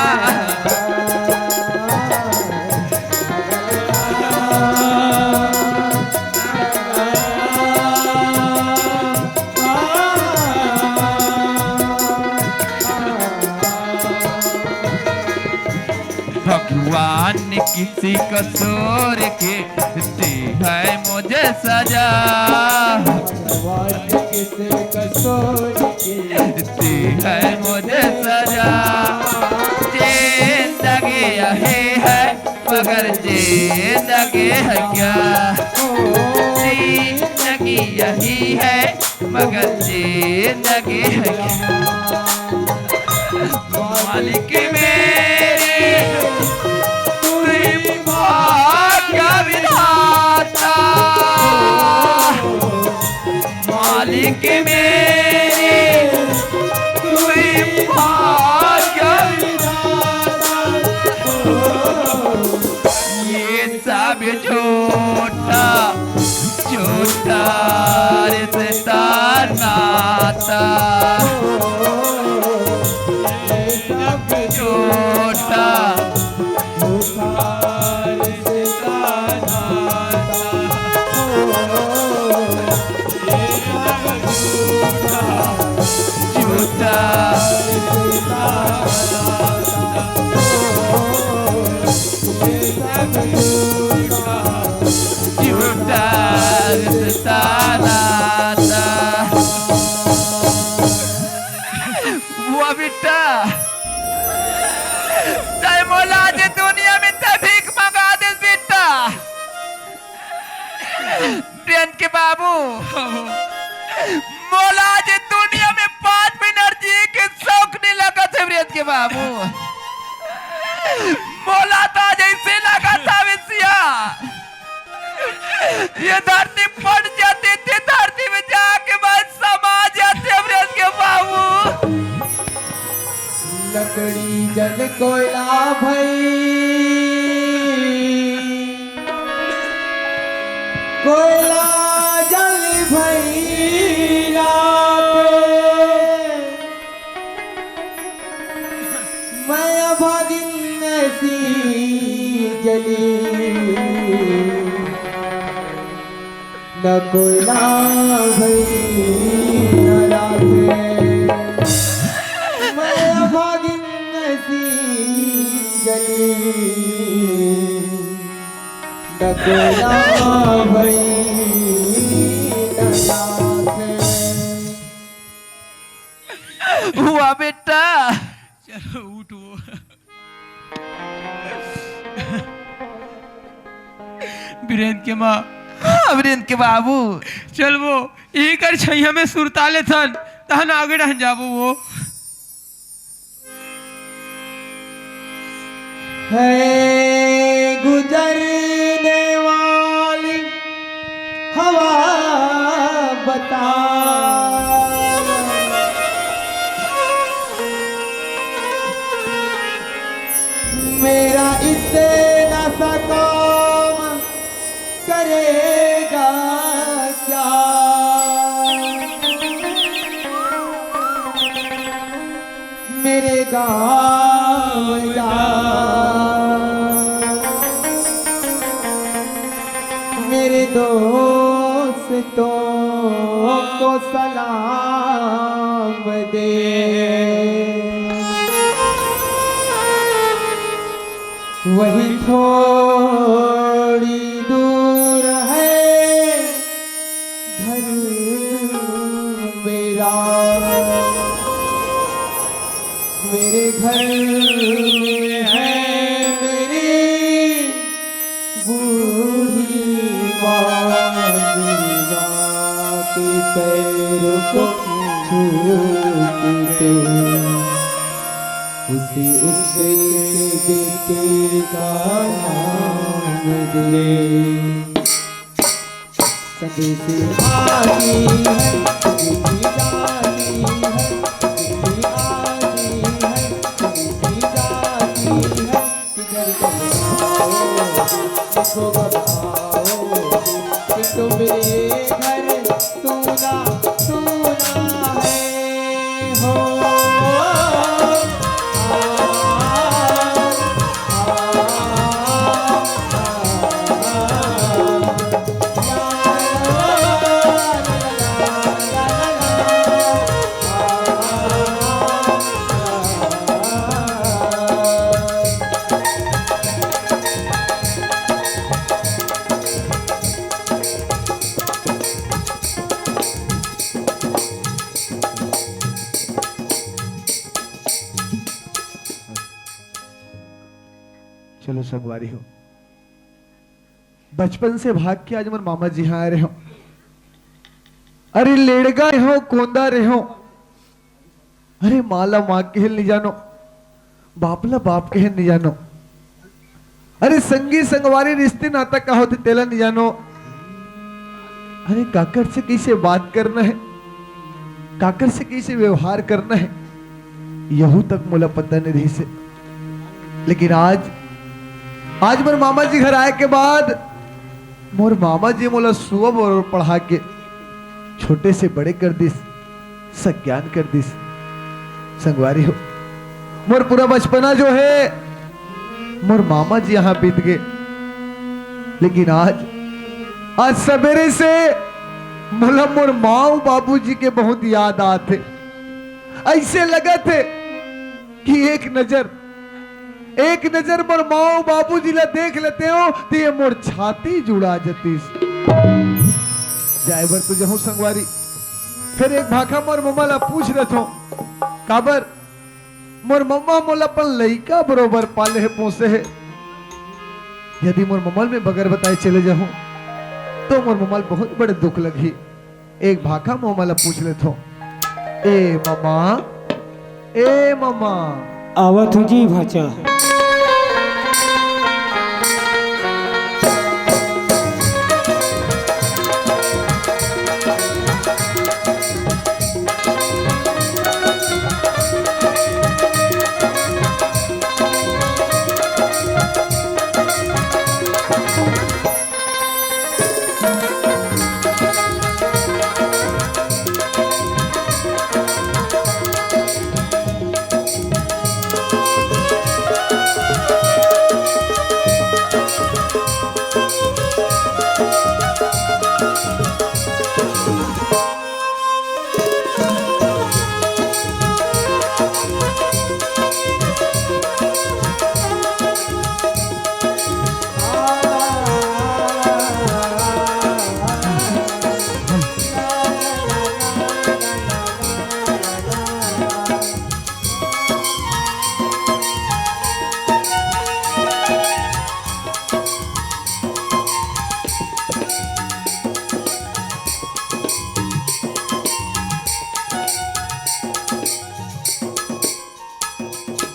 भगवान किसी कसूर की दी है मुझे सजा। भगवान किसी कसूर की दी है मुझे सजा। जिंदगी यही है मगर जिंदगी है क्या? जिंदगी यही है मगर जिंदगी है क्या? मालिक मेरे, तू ही भाग्य विधाता। मालिक मेरे, तू ही भाग्य विधाता। ये सब झूठा, झूठा रिश्ता नाता। ये सब झूठा, झूठा रिश्ता नाता। ये सब झूठा, झूठा रिश्ता नाता। झूठा रिश्ता नाता। वाह बेटा, तैं मोला आज दुनिया में तैं भीख मंगा देस बेटा। प्रियंत के बाबू, मोला आज दुनिया में पाँच मिनट जिए के शौक नइ लगत हे प्रियंत के बाबू। मोला तो आज अइसे लगत हे सिया, ये धरती फट जाती, ते धरती में जाके मैं समा जाते प्रियंत के बाबू। लकड़ी जल कोयला भई, कोयला जल भई राख। मैं अभागिन अइसे जली, न कोयला भई न राख। मैं अभागिन अइसे जली, न कोयला भई न राख। वाह बेटा। चलो उठ वो। बीरेंद्र के माँ। हाँ, बीरेंद्र के बाबू। चल वो, एकर छैया में सुरता लेथन, तहन आगे रहन जाबो वो। है गुजरने वाली हवा बता, मेरा इतना सा काम करेगा क्या? मेरे गाँव जा, मेरे दोस्तों को सलाम दे। वही थोड़ी दूर है घर मेरा। मेरे घर में है मेरी बूढ़ी माँ। मेरी माँ के पैरों को छू के तू उसे, उसके बेटे का नाम दे। संदेश आती है, संदेश जाती है, संदेश आती है, संदेश जाती है। किधर कब आओगे, देखो कब आओगे, कि तुम मेरे घर सूना सूना है हो। चलो संगवारी हो, बचपन से भाग के आज मोर मामा जी यहाँ आए रहे हो। अरे लेड़गा रहे हो, कोंदा रहे हो, अरे माँ ला माँ कहे ल नइ जानो, बाप ला बाप कहे ल नइ जानो। अरे संगी संगवारी रिश्ते नाता का होथे तेला नइ जानो। अरे काकर से कइसे बात करना हे, काकर से कइसे व्यवहार करना हे, यहू तक मोला पता नइ रहिस हे। लेकिन आज, आज मोर मामा जी घर आए के बाद मोर मामा जी मोला सुआ बरोबर पढ़ा के छोटे से बड़े कर दिस, सज्ञान कर दिस। संगवारी हो, मोर पूरा बचपना जो हे मोर मामा जी यहाँ बीत गे। लेकिन आज, आज सबेरे से मोला मोर माँ अउ बाबूजी के बहुत याद आत हे। अइसे लगत हे कि एक नजर, एक नजर मोर माँ अउ बाबूजी ला देख लेतेंव त ये मोर छाती जुड़ा जतिस। जाए बर तो जहूँ संगवारी, फेर एक भाखा मोर मम्मा ला पूछ लेथों, काबर मोर मम्मा मोला अपन लइका बरोबर पाले हे, पोसे हे। यदि मोर मम्मा ल मैं बगर बताए चले जहूँ तो मोर मम्मा ल बहुत बड़े दुख लगही। एक भाखा मोर मम्मा ला पूछ लेथों। ए मम्मा, ए मम्मा। आवत हूँ जी भाचा।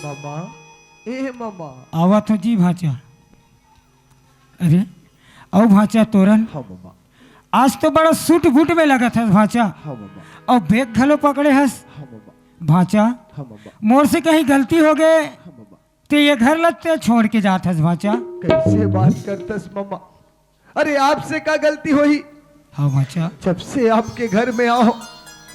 मम्मा, ए मम्मा। आवत हूँ जी भाचा। अरे, अउ भाचा तोरन। हाँ मम्मा। आज तो बड़ा सूट बूट में लगत हस भाचा। हाँ मम्मा। अउ बैग घलो पकड़े हस। हाँ मम्मा। भाचा, हाँ मम्मा। मोर से कहीं गलती हो गे हाँ मम्मा। त ये घर ल ते छोड़ के जात हस भाचा। कइसे बात करथस मम्मा? अरे आपसे का गलती होही? हाँ भाचा। जब से आपके घर में आहों,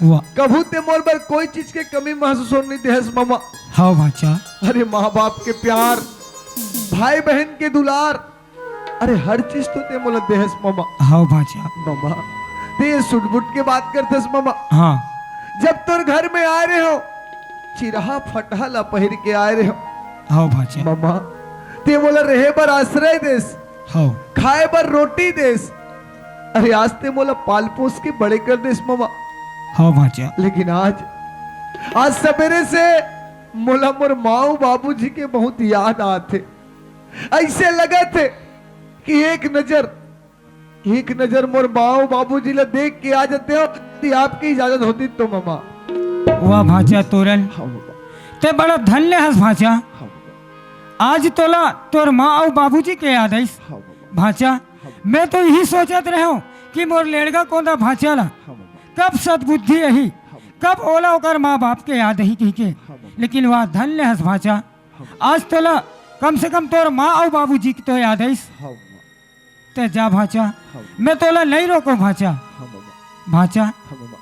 वाह। कभू ते मोर बर कोई चीज के कमी महसूस होन नइ देहस मम्मा। हाँ भाचा। अरे माँ बाप के प्यार, भाई बहन के दुलार, अरे, हर चीज तो ते मोला देहस ममा। हव भांचा। ममा, ते ये सुटबुट के बात करथस ममा। हाँ। जब तोर घर में आय रहेंव, चिरहा फटहा ला पहिर के आय रहेंव। हव भांचा। ममा, ते मोला रहे बर आश्रय देस। हव। खाए बर रोटी देस। अरे, आज ते मोला पाल पोस के बड़े कर देस ममा। हव भांचा। लेकिन आज, आज सबेरे से मोला मोर माँ अउ बाबूजी के बहुत याद आत हे। अइसे लगत हे कि एक नजर, एक नजर मोर माँ अउ बाबूजी ला देख के आ जातेंव, यदि आपके इजाजत होतिस तो ममा। वाह भांचा तोरन, हाँ ममा। ते बड़ा धन्य हस भांचा। हाँ ममा। आज तोला तोर माँ अउ बाबूजी के याद आइस। हाँ ममा। भांचा, हाँ ममा। मैं तो इही सोचत रहेंव कि मोर लेड़गा कोंदा भांचा ला हाँ ममा। कब सद्बुद्धि आही, हाँ ममा। कब ओला ओकर माँ बाप के याद आही कहिके। हाँ ममा। लेकिन वाह धन्य हस भांचा। हाँ ममा। आज तोला कम से कम तोर माँ अउ बाबूजी के तो याद आइस। हाँ ममा। ते जा भांचा, हाँ। मैं तोला नइ रोकों भांचा। हाँ ममा। भांचा। हाँ ममा।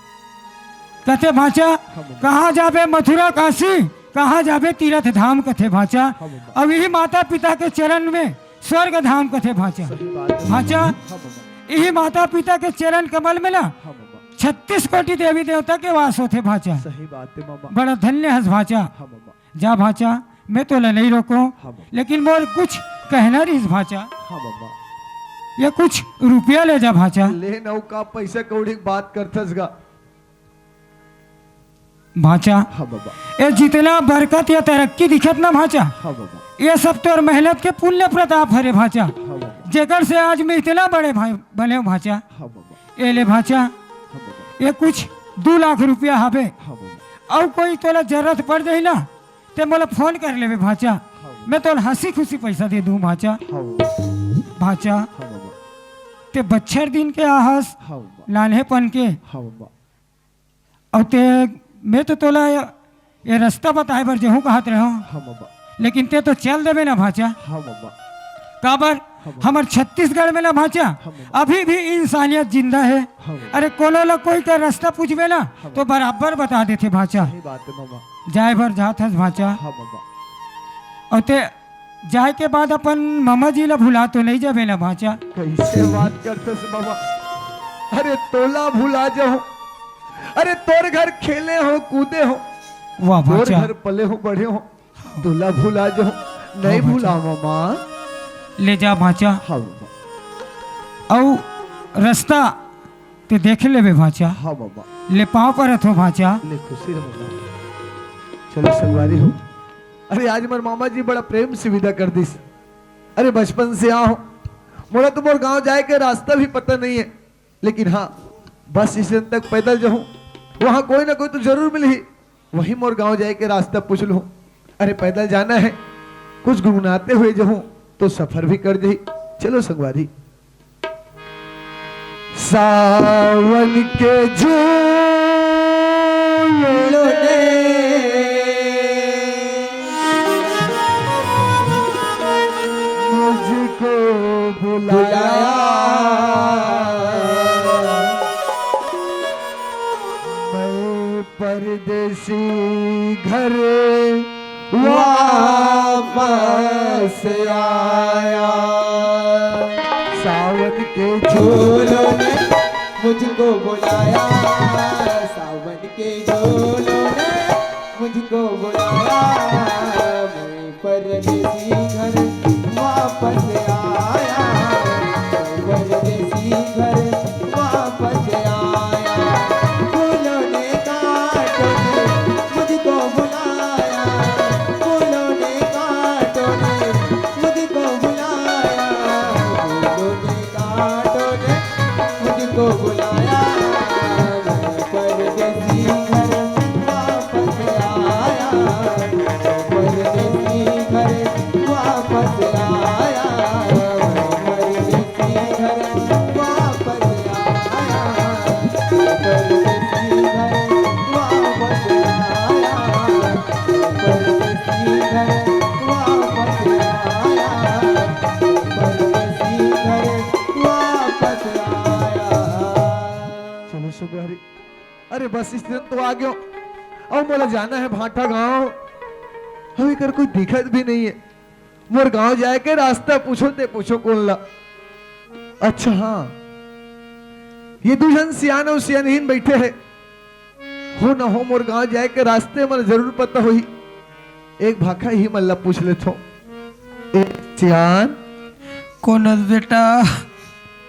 कथे भांचा, हाँ ममा। कहाँ जाबे मथुरा काशी, कहाँ जाबे तीरथ धाम कथे भांचा। हाँ ममा। अउ इही माता पिता के चरण में स्वर्ग धाम कथे भांचा। सही बात हे। भांचा, हाँ ममा। इही माता पिता के चरण कमल में ना हाँ ममा। छत्तीस कोटि देवी देवता के वास होथे भांचा। सही बात हे ममा। बड़ा धन्य हस भांचा। हाँ ममा। जा भांचा, मैं तोला नइ रोकों, हाँ ममा। लेकिन मोर कुछ कहना रहिस भांचा। हाँ ममा। ये कुछ रुपया ले जा भांचा। ले न, अउ का पैसा कौड़ी के बात करथस गा। भांचा, हाँ ममा। ये जितना बरकत या तरक्की दिखत ना भांचा, हाँ ममा। ये सब तोर मेहनत के पुण्य प्रताप हरे भांचा। हाँ ममा। जेकर से आज मैं इतना बड़े भाई बनेंव भांचा। हाँ ममा। ये ले भांचा, हाँ ममा। ये कुछ दू लाख रुपया हवे। हाँ ममा। अउ कोई तोला जरूरत पड़ जाही ना, ते मोला फोन कर लेबे भांचा। हाँ। मैं तोला हंसी खुशी पैसा दे दूं भांचा। हाँ। भांचा, हाँ ममा। ते बच्छर दिन के आहस, हाँ ममा। नान्हेपन के। हाँ ममा। अउ ते, मैं तो तोला ये, ये रस्ता बताए बर जहूं कहत रहेंव। हाँ ममा। लेकिन ते तो चल देबे ना भांचा। हाँ ममा। काबर? हाँ ममा। हमर छत्तीसगढ़ में ना भांचा, हाँ ममा। अभी भी इंसानियत जिंदा हे। हाँ ममा। अरे कोनो ला कोई का रस्ता पूछबे ना हाँ तो ममा। बराबर बता देथे भांचा। सही बात हे ममा। जाए बर जात हस भांचा। हाँ ममा। अउ ते जाए के बाद अपन ममा जी ला भुला तो नइ जाबे ना भांचा। कइसे बात करथस ममा? अरे तोला भुला जाहूं? अरे तोर घर खेले हों, कूदे हों। वाह तोर भांचा। घर पले हों, बढ़े हों। तोला भुला जाहूं? नइ हाँ, भुलावंव ममा। ले जा भांचा। हाँ ममा। अउ रस्ता ते देख लेबे भांचा। हाँ ममा। ले पांव परत हों भांचा। ले खुशी रह ममा। चलो संगवारी हो। अरे आज मोर मामा जी बड़ा प्रेम से विदा कर दिस। अरे बचपन से आए हों, मोला तो मोर गांव जाए के रास्ता भी पता नइ हे। लेकिन हाँ, बस स्टेशन तक पैदल जाहूं, वहां कोई ना कोई तो जरूर मिलही। वहीं मोर गांव जाए के रास्ता पूछ लूं। अरे पैदल जाना हे, कुछ गुनगुनाते हुए जाहूं तो सफर भी कट जाही। चलो संगवारी। सावन के झूलों ने मुझको बुलाया। मैं परदेसी घर वापस आया। सावन के झूलों ने मुझको बुलाया। सावन के झूलों ने मुझको बुलाया। मैं परदेसी घर वापस आया। मैं परदेसी घर वापस आया। फूलों ने कांटों ने मुझको बुलाया। फूलों ने कांटों ने मुझको बुलाया। फूलों ने कांटों ने मुझको बुलाया। मैं परदेसी घर वापस आया। मैं परदेसी घर वापस आया। मैं परदेसी घर वापस आया। मैं परदेसी घर वापस आया। मैं परदेसी घर वापस आया। मैं परदेसी घर वापस आया। चलो संगवारी, अरे बस स्टेशन तो आ गेंव। अब मोला जाना हे भांठा गांव। अब एकर कोई दिखत भी नइ हे। मोर गांव जाए के रास्ता पूछो ते पूछो कोन ला। अच्छा हाँ, ये दू झन सियान अउ सियानहीन बइठे हे। हो न हो मोर गांव जाए के रास्ता मन जरूर पता होही। एक भाखा इही मन ला पूछ लेथों। ए सियान। कोन हस बेटा?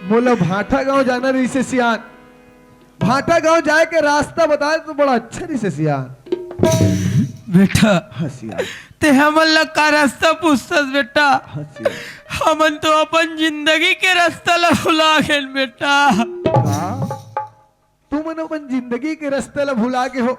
मोला भांठा गांव जाना रहिसे सियान। भांठा गांव जाए के रास्ता बताए तो बड़ा अच्छा रहिसे सियान। बेटा, हाँ सियान। ते हमन ला का रास्ता पूछथस बेटा? हाँ सियान। हमन तो अपन जिंदगी के रास्ता ला भुला गेन बेटा। का? तुमन अपन जिंदगी के रास्ता ला भुला गे हो?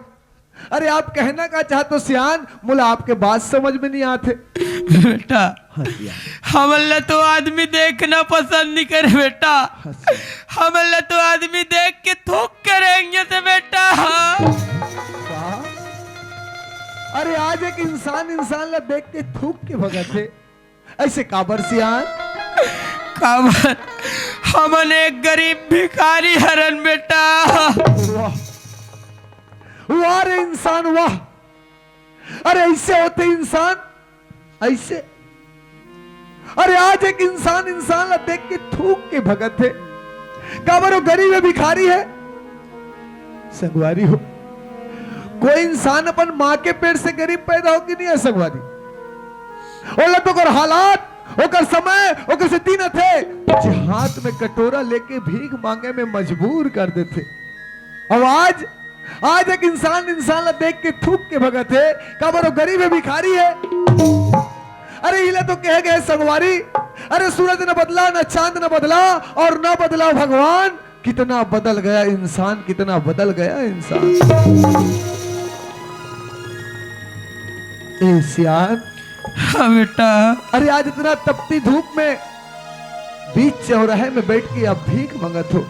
अरे, आप कहना का चाहत हो सियान? मोला आपके बात समझ में नहीं आत हे। बेटा, हाँ सियान। हमन ला तो आदमी देखना पसंद नहीं करे बेटा। हाँ सियान। हमन ला तो आदमी देख के थूक के रेंगे से बेटा। का? अरे, आज एक इंसान इंसान ला देख के थूक के भगत हे, अइसे काबर सियान? काबर हमन एक गरीब भिखारी हरन बेटा। वाह, वाह रे इंसान, वाह। अरे, अइसे होथे इंसान, अइसे। अरे, आज एक इंसान इंसान ला देख के थूक के भगत हे, काबर वो गरीब हे, भिखारी हे। संगवारी हो, कोई इंसान अपन माँ के पेट से गरीब पैदा हो कि नहीं हे संगवारी? ओला तो ओकर हालात, ओकर समय, ओकर से दिन थे, जे हाथ में कटोरा लेके भीख मांगे में मजबूर कर देथे। अउ आज, आज एक इंसान इंसान ला देख के थूक के भगत हे, काबर वो गरीब हे, भिखारी हे। अरे, इला तो कहे गए संगवारी, अरे, सूरज न बदला, न चांद न बदला, और न बदला भगवान। कितना बदल गया इंसान, कितना बदल गया इंसान। ए सियान। हाँ बेटा। अरे, आज इतना तपती धूप में बीच चौराहे में बैठ के आप भीख मंगत हो,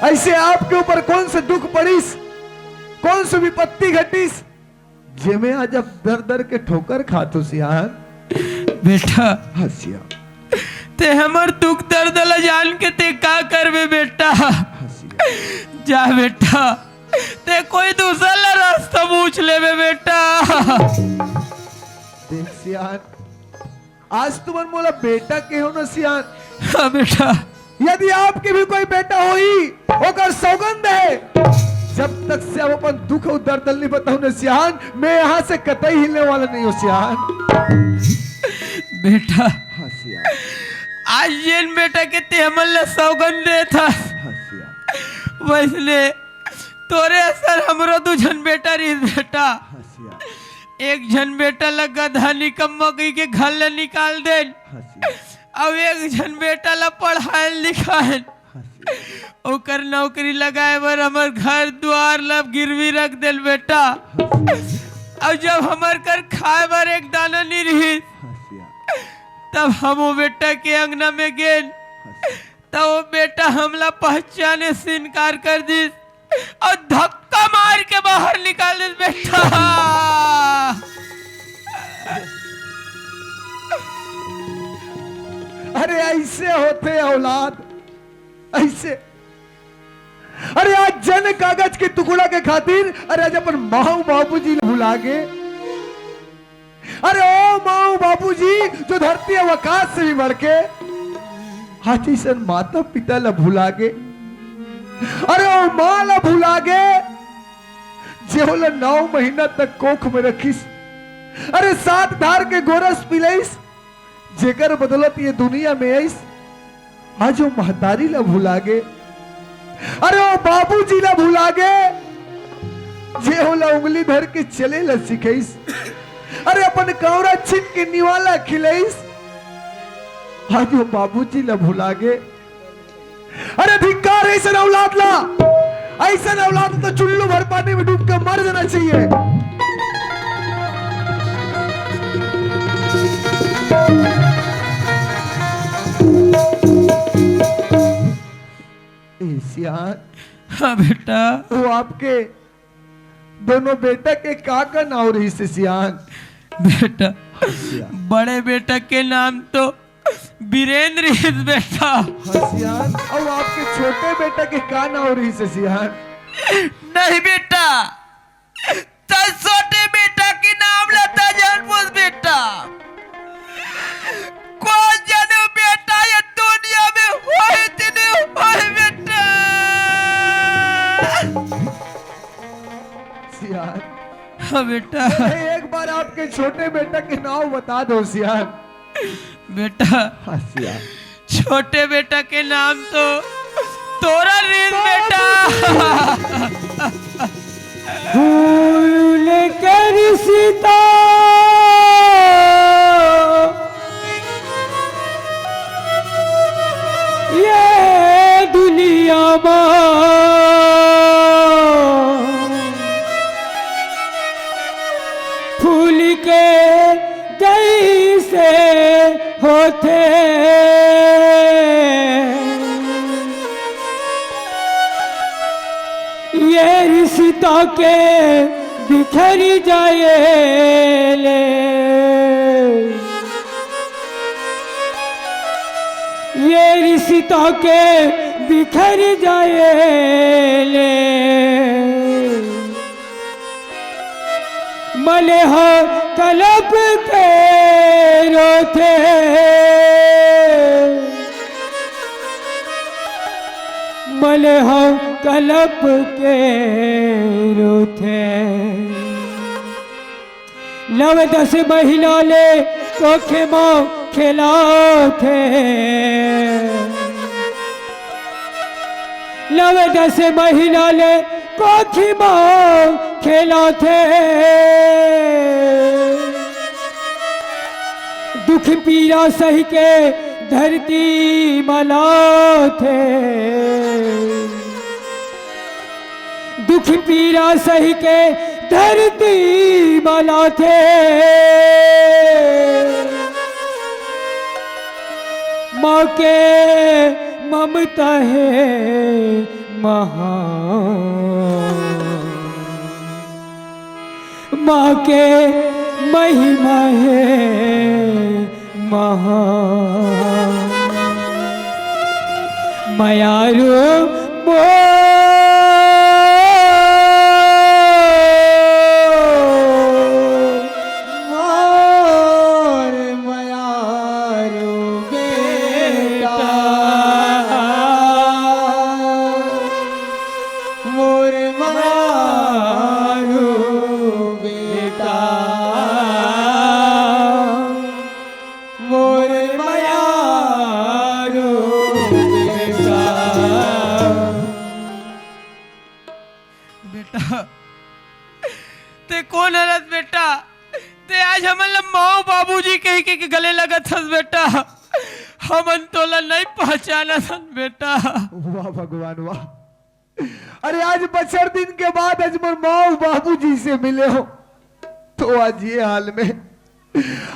अइसे आपके ऊपर कौन से दुख पड़िस, कौन सी विपत्ति घटिस, जेमे आज आप दर दर के ठोकर खात हो सियान? बेटा, हाँ सियान। ते हमर दुख दर्द ला जान के ते का करबे बेटा? हाँ सियान। जा बेटा, ते कोई दूसर ला रास्ता पूछ लेबे बेटा। देख सियान, आज तुमन मोला बेटा कहे हो न सियान। हाँ बेटा। यदि आपके भी कोई बेटा होही, ओकर सौगंध हे, जब तक से आप अपन दुख अउ दर्द नहीं बताहू न सियान, मैं यहाँ से कतई हिलने वाला नहीं हूँ सियान। बेटा, हाँ सियान। आज जेन बेटा के ते हमन ला सौगंध देत हस, हाँ सियान। वइसने तोरे असन हमरो दू झन बेटा रहिस बेटा। हाँ सियान। एक झन बेटा ला गधा निकम्मा कहि के घर ला निकाल देन। हाँ सियान। अउ एक झन बेटा ला पढ़ाएन लिखाएन। हाँ सियान। ओकर नौकरी लगाए बर हमर घर दुआर ला गिरवी रख देन बेटा। हाँ सियान। अउ जब हमर कर खाए बर एक दाना नहीं रहिस, हाँ सियान। तब हम वो बेटा के अंगना में गेन। हाँ सियान। त वो बेटा हमला पहचाने से इनकार कर दिस अउ धक्का मार के बाहर निकाल दिस बेटा। अरे अइसे होथे औलाद, अइसे। अरे आज जन कागज के टुकड़ा के खातिर, अरे आज अपन माँ बाबूजी भुला गे। अरे ओ माँ बाबूजी, जो धरती अवकाश से भी बढ़ के, आज अइसन माता पिता ला भुला गे। अरे ओ माँ ला भुला गे, जे ओला नौ महीना तक कोख में रखिस। अरे सात धार के गोरस पिलइस, जेकर बदौलत ये दुनिया में आइस। आज वो महतारी ला भुला गे। अरे वो बाबूजी ला भुला गे, जे ओला उंगली धर के चले ला सिखाइस। अरे अपन कौरा छीन के निवाला खिलाइस। आज वो बाबूजी ला भुला गे। अरे धिक्कार हे अइसन औलाद ला, अइसन औलाद तो चुल्लू भर पानी में डूब के मर जाना चाहिए। ए सियान। हाँ बेटा। वो आपके दोनों बेटा के का का नाव रहिस हे सियान? बेटा, हाँ सियान। बड़े बेटा के नाम तो बीरेंद्र रहिस बेटा। हाँ सियान, अउ आपके छोटे बेटा के का नाव रहिस हे सियान? नहीं बेटा, त छोटे बेटा के नाम ला त झन पूछ बेटा। कोन जने बेटा ये दुनिया में हो हाँ बेटा। एक बार आपके छोटे बेटा के नाम बता दो सियान। बेटा, हाँ सियान। छोटे बेटा के नाम तो तोरा रे बेटा। भूल कर सीता ये दुनिया मा फूल के जैसे होथे। ये रिश्ता के बिखर जाए ले, ये रिश्ता के बिखर जाए ले। मले हो कलप के रोथे, मले हो कलप के रोथे। नव दस महीना ले कोखे म खेलाथे, नव दस महीना ले कोखी म खेलाथे। दुख पीरा सही के धरती म लाथे, दुख पीरा सही के धरती म लाथे। माँ के ममता हे महान, माँ के महिमा हे महान। मयारू मोर, मोर मयारू बेटा, मोर मयारू बेटा, मोर मयारू बेटा। बेटा, ते कोन हरस बेटा? ते आज हमन ला माँ बाबूजी कहि के, के गले लगत हस बेटा। हमन तोला नहीं पहचानत हन बेटा। वाह भगवान वाह। अरे आज बछर दिन के बाद आज मोर माँ बाबूजी से मिले हो, तो आज ये हाल में।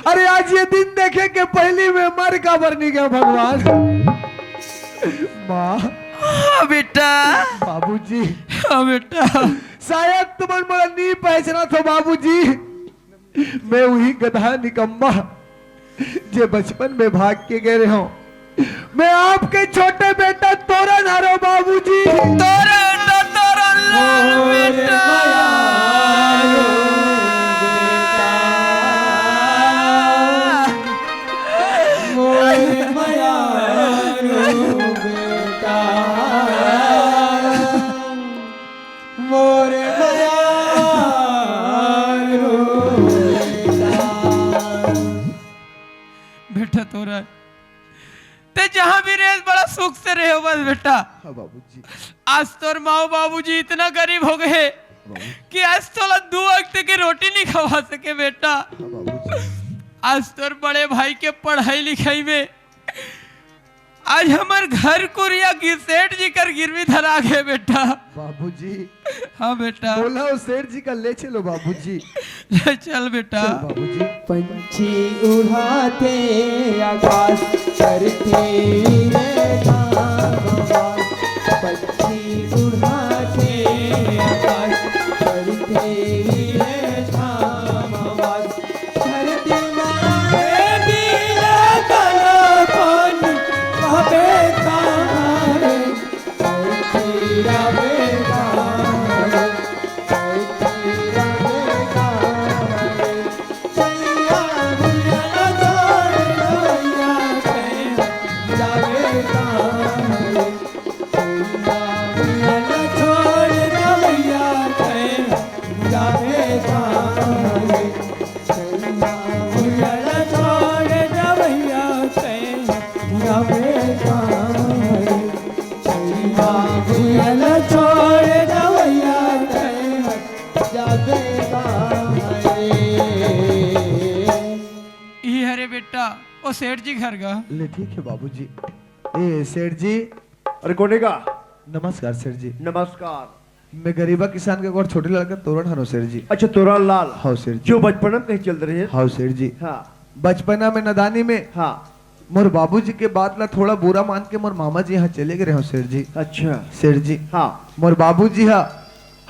अरे आज ये दिन देखे के पहली में मर काबर नहीं गया भगवान। माँ। हाँ बेटा। बाबूजी। हाँ बेटा। शायद तुमन मोला नहीं पहचानत हो बाबूजी। मैं वही गधा निकम्मा जे बचपन में भाग के गए रहे हो। मैं आपके छोटे बेटा तोरन हरो बाबूजी। तोरन तो तोरन लाल बेटा। मोर मयारू बेटा, मोर मयारू बेटा। बेटा तोरा, ते जहाँ भी रहे बड़ा सुख से रहे बस बेटा। हाँ बाबूजी। आज तोर माँ बाबूजी इतना गरीब हो गए बाबू। कि आज तोला दो वक्त के रोटी नहीं खवा सके बेटा। हाँ बाबूजी। आज तोर बड़े भाई के पढ़ाई लिखाई में आज हमर घर कुरिया गिर-, सेठ जी कर गिरवी धरा गे बेटा। बाबूजी। हाँ बेटा। बोला वो सेठ जी का ले चलो बाबूजी। ले चल बेटा। चल बाबूजी। पंछी उड़ाथे आकाश, धरती ले धाम आवाज। पंछी उड़ाथे आकाश, धरती ले धाम आवाज। धरती माँ के दिया कला पानी, अबे कहाँ रे? सेठ जी घर गा। ले ठीक हे बाबूजी। ए सेठ जी। अरे कोने का? नमस्कार सेठ जी। नमस्कार। मैं गरीबा किसान के एक छोटे लड़का तोरन हरंव सेठ जी। अच्छा तोरन लाल। हाँ सेठ जी। जो बचपना में कहीं चल रहे हैं। हाँ सेठ जी। हाँ। बचपना में नदानी में हाँ। मोर बाबूजी के बात ला थोड़ा बुरा मान के मोर मामा जी यहाँ चले गए रहे हंव सेठ जी। अच्छा। सेठ जी। हाँ। मोर बाबूजी हा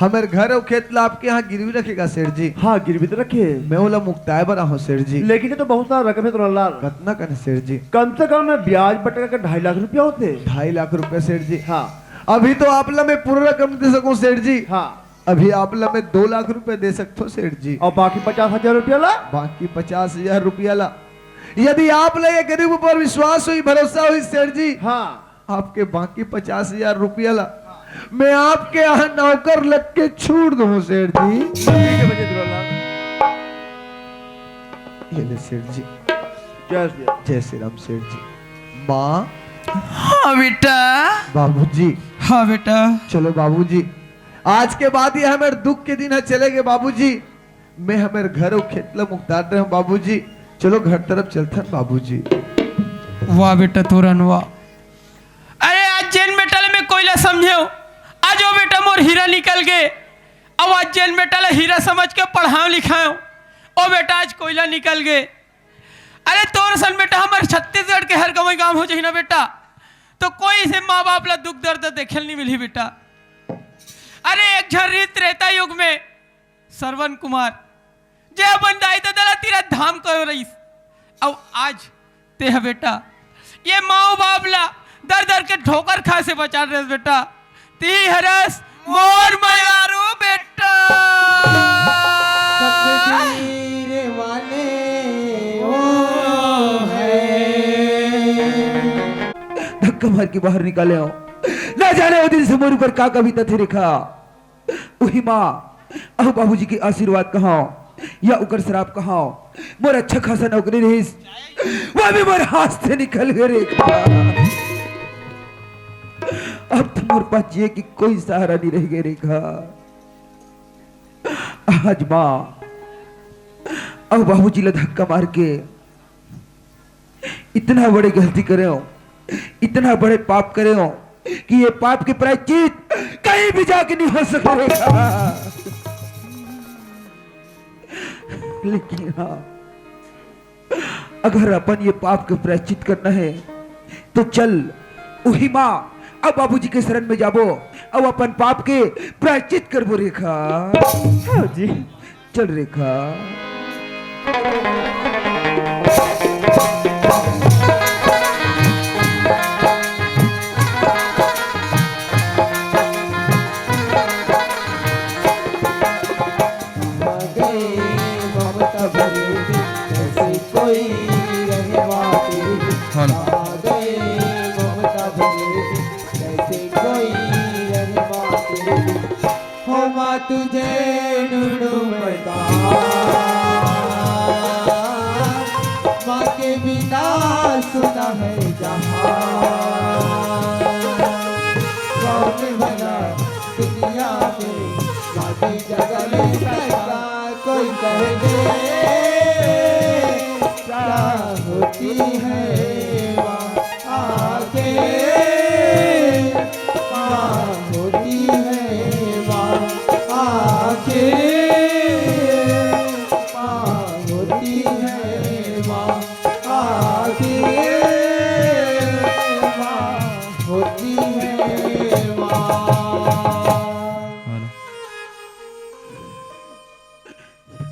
हमर घर अउ खेत ला आपके यहाँ गिरवी रखे गा सेठ जी। हाँ गिरवी तो रखे। मैं ओला मुक्ताए बर आहूं सेठ जी। लेकिन ये तो बहुत सारा रकम हे तोरन लाल। कतना कन हे सेठ जी? कम से कम मैं ब्याज बटका के ढाई लाख रुपया होथे। ढाई लाख रुपया सेठ जी। हाँ। अभी तो आप ला मैं पूरा रकम दे सकूं सेठ जी। हाँ। अभी आप ला मैं दो लाख रुपया दे सकथों सेठ जी। अउ बाकी पचास हजार रुपया ला? बाकी पचास हजार रुपया ला यदि आप ला ये गरीब ऊपर विश्वास होही, भरोसा होही सेठ जी, हाँ। आपके बाकी पचास हजार रुपया ला मैं आपके यहाँ नौकर लग के छूट दूं सेठ जी। ठीक है बच्चे दुलाल। ये ले सेठ जी। जय श्री राम। जय श्री राम सेठ जी। माँ। हाँ बेटा। बाबूजी। हाँ बेटा। चलो बाबूजी, आज के बाद ये हमर दुख के दिन ह चले गए बाबूजी। मैं हमर घर अउ खेत ला मुक्तात रहे हंव बाबूजी। चलो घर तरफ चलथन बाबूजी। वाह बेटा तोरन वाह। अरे आज जेन बेटा ले मैं कोयला समझेंव, आज ओ बेटा मोर हीरा निकल गे। अउ आज जेन बेटा ला हीरा समझ के पढ़ाएंव लिखाएंव, ओ बेटा आज कोयला निकल गे। अरे तोर सन बेटा हमर छत्तीसगढ़ के हर गंवई गांव हो जाही ना बेटा, तो कोई से माँ बाप ला दुख दर्द देखे ल नइ मिलही बेटा। अरे एक झन रीत त्रेता युग में श्रवण कुमार, जे अपन दाई ददा ला तीरथ धाम करे रहिस, अउ आज तेह बेटा ये माँ बाप ला दर दर के ठोकर खाए से बचा रहेस बेटा। ती हरस मोर मयारू बेटा। तकदीर वाले वो है। धक्का मार के बाहर निकाले हो। ना जाने वो दिन से मोर ऊपर का कविता थे लिखा। उही माँ अउ बाबूजी के आशीर्वाद कहां या उकर श्राप कहां, मोर अच्छा खासा नौकरी रहिस, वो भी मोर हाथ से निकल गए रे। अब तो मोर पास जिए की कोई सहारा नहीं रह गए रे। आज माँ अउ बाबूजी ला धक्का मार के इतना बड़े गलती करे हो, इतना बड़े पाप करे हो कि ये पाप के प्रायश्चित कहीं भी जाके नहीं हो सके रे। लेकिन हाँ, अगर अपन ये पाप के प्रायश्चित करना है तो चल उही माँ अउ बाबूजी के शरण में जाबो अउ अपन पाप के प्रायश्चित करबो रेखा। हाँ जी। चल रेखा। हो माँ तुझे ढूंढूं मैं कहाँ, माँ के बिना सुना है जहाँ। कौन भला दुनिया में माँ की जगह ले सकता, कोई कह दे क्या होती है माँ। आखिर माँ होती है माँ, आखिर माँ होती है माँ, आखिर माँ होती है माँ।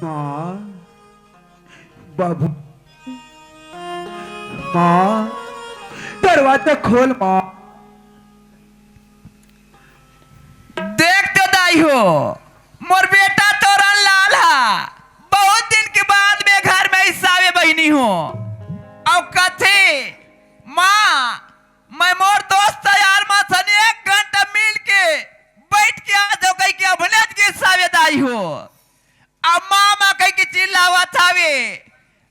माँ, बाबू, माँ, दरवाजा खोल माँ। देख तो दाई हो, मोर बेटा तोरन लाल हा बहुत दिन के बाद में घर में आइस हावे बहिनी हो। अउ कथे, माँ, मैं मोर दोस्त यार मन सन एक घंटा मिल के बैठ के आ जाओ कहि के अबनेच गिस हावे दाई हो। अम्मा, अम्मा कहि के चिल्लावत हावे।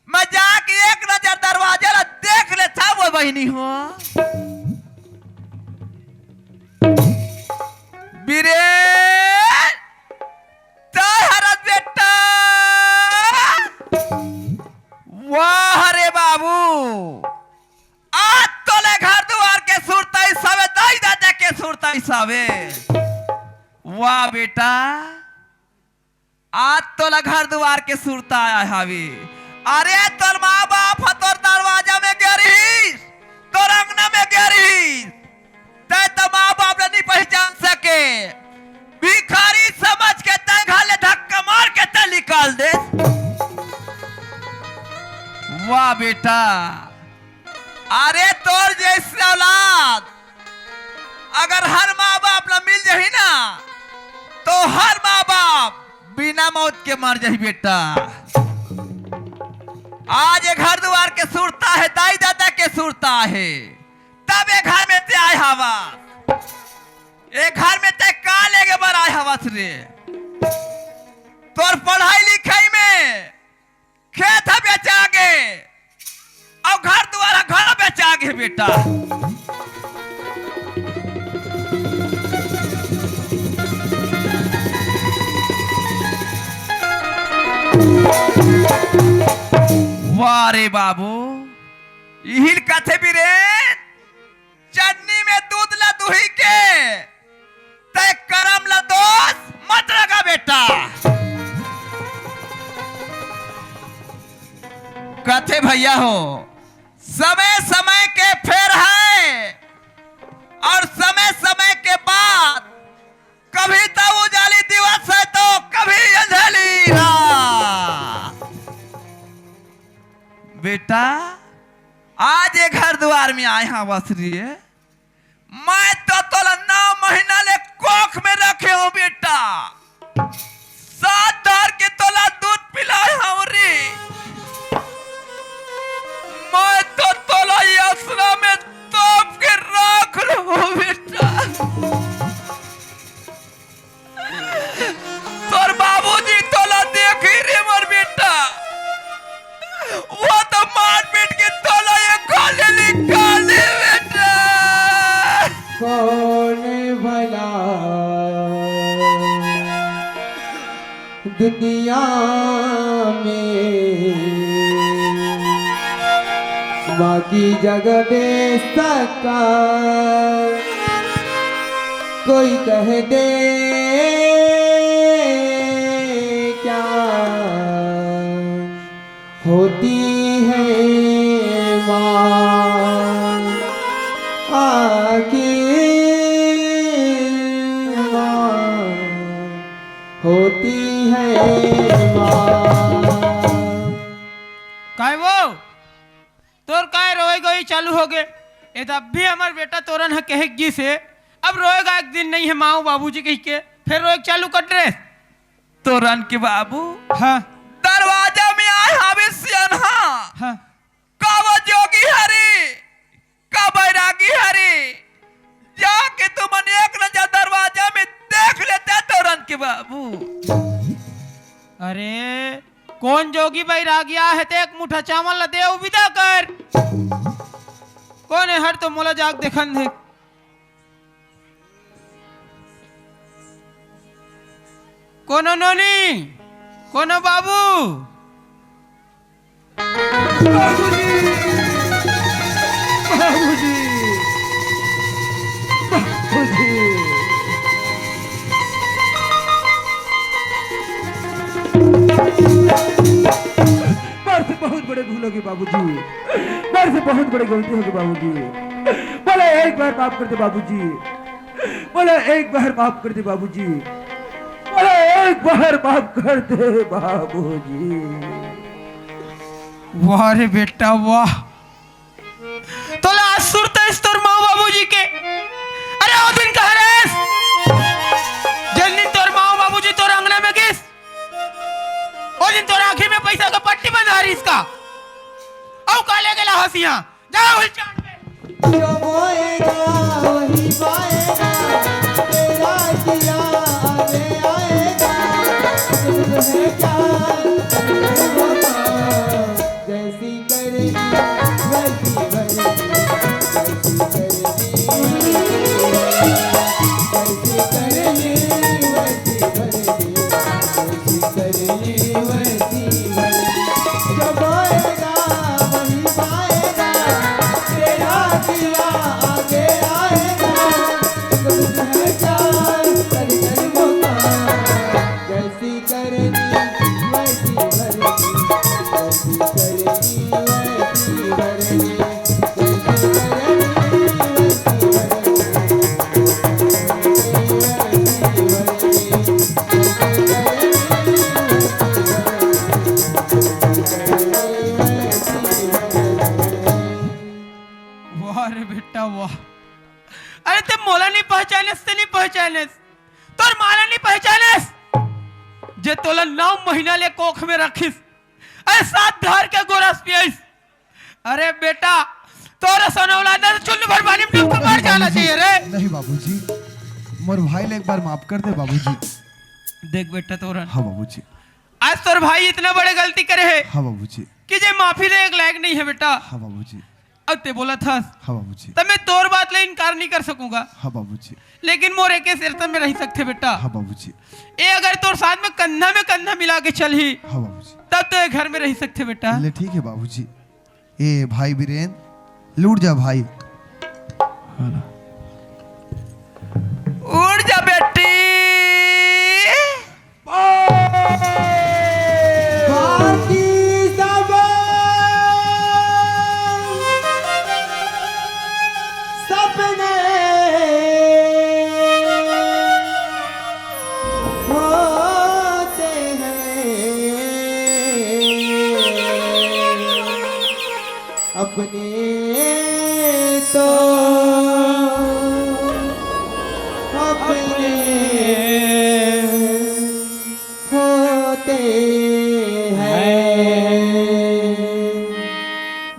मैं जाके एक नजर दरवाजा ला देख लेथंव वो बहिनी हो। बिरेन, तैं हरस बेटा। वाह रे बाबू, हवे। वाह बेटा, आज तोला घर दुवार के सुरता आय हवे। अरे तोर माँ बाप ह तोर दरवाजा में गे रिहिस, तोर अंगना में गे रिहिस, तैं तो माँ बाप ला नइ पहिचान सके। भिखारी समझ के तैं घर ले धक्का मार के तैं निकाल दे। वाह बेटा, अरे तोर जइसे औलाद अगर हर माँ बाप ला मिल जाही ना, तो हर माँ बाप बिना मौत के मर जाही बेटा। आज ये घर दुवार के सुरता हे, दाई ददा के सुरता हे, तब ये घर में तैं आय हवस। ये घर में तैं का लेगे बर आय हवस रे? तोर पढ़ाई लिखाई में खेत ह बेचा गे, अउ घर दुवार ह घलो बेचा गे बेटा। वाह रे बाबू, इही ल कथे बीरेन, चन्नी में दूध ला दुही के तैं करम ला दोष मत लगा बेटा। कथे भैया हो, समय समय के फेर हे अउ समय समय के बात, कभी तो उजाली दिवस हे तो कभी अंधेली रात। बेटा, आज ये घर दुवार में आय हवस रे, मैं तो तोला नौ महीना ले कोख में रखे हों बेटा। सात धर के तोला दूध पिलाय हों रे। मैं तो तोला ये असरा में तोप के राख हों बेटा। तोर बाबूजी तोला देखही रे मोर बेटा, वो तो मार पीट के तोला ये घर ले निकाल दे बेटा। कौन भला दुनिया में माँ की जगह दे सका, कोई कह दे क्या होती है माँ, आखिर माँ होती है माँ। काय वो? तोर काय रोए गोई चालू होगे? ए त अभी हमर बेटा तोरन ह कहे गिस हे, अब रोए गाए के दिन नइ हे माँ बाबूजी कहिके, फेर रोए के चालू कर डरेस। तोरन के बाबू, हाँ। दरवाजा में आय हवे सियनहा। हाँ। का वो जोगी हरे, का बैरागी हरे, जाके तुमन एक नजर दरवाजा में देख लेते तोरन के बाबू। अरे, कोन जोगी बैरागी आहे ते एक मुठा चावल ला दे अउ विदा कर। कोन हे हर तो मोला जाके देखन दे। कोनो नोनी, कोनो बाबू। बाबूजी, बाबूजी, बाबूजी। मोर से बहुत बड़े भूल होगे बाबूजी, मोर से बहुत बड़े गलती होगे बाबूजी, मोला एक बार माफ कर दे बाबूजी। मोला एक बार माफ कर दे बाबूजी, मोला एक बार माफ कर दे बाबूजी। वाह रे बेटा वाह, तोला आज सुरत आइस तोर माँ बाबूजी के। अरे ओ दिन कहाँ रहेस? जेन दिन तोर माँ बाबूजी तोर अंगना में गिस, ओ दिन तोर आँखी में पैसा के पट्टी बंधा रहिस का? अउ का ले गेला हँसिया? जाओ उलचान में। जो बोएगा वही पाएगा, तेरा किया आगे आएगा। तुझे क्या जैसी करेगी वैसी भरेगी, जैसी करेगी वैसी भरेगी, जैसी करेगी वैसी भरेगी, जैसी करेगी वैसी भरेगी। जो बोएगा वही पाएगा, तेरा किया आगे आएगा। ते मोला नहीं पहचानेस, ते नहीं पहचानेस, तोर माँ ला नहीं पहचानेस, जे तोला नौ महीना ले कोख में रखिस, अरे साथ धर के गोरस पियाइस। अरे बेटा, तोर असन औलाद ला तो चुल्लू भर पानी में डूब के मर जाना चाहिए रे। नहीं बाबूजी, मोर भाई ला एक बार माफ कर दे बाबूजी। देख बेटा तोरन, हाँ बाबूजी। आज तोर भाई इतना बड़े गलती करे हे हाँ बाबूजी। कि जे माफी दे एक लायक नहीं है बेटा। हाँ बाबूजी। अब ते बोलत हस, हाँ बाबूजी। तब मैं तोर बात ला इनकार नहीं कर सकूंगा। हाँ बाबूजी। लेकिन मोर एक शर्त में रह सकथे बेटा। हाँ बाबूजी। ए अगर तोर साथ में कंधा में कंधा मिला के चलही, हाँ बाबूजी। तब तो ए घर में रह सकथे बेटा। ले ठीक है बाबूजी। ए भाई बीरेन, लूट जा भाई। उठ जा बेटी। बाकी सब सपने होते हैं, अपने तो अपने होते हैं।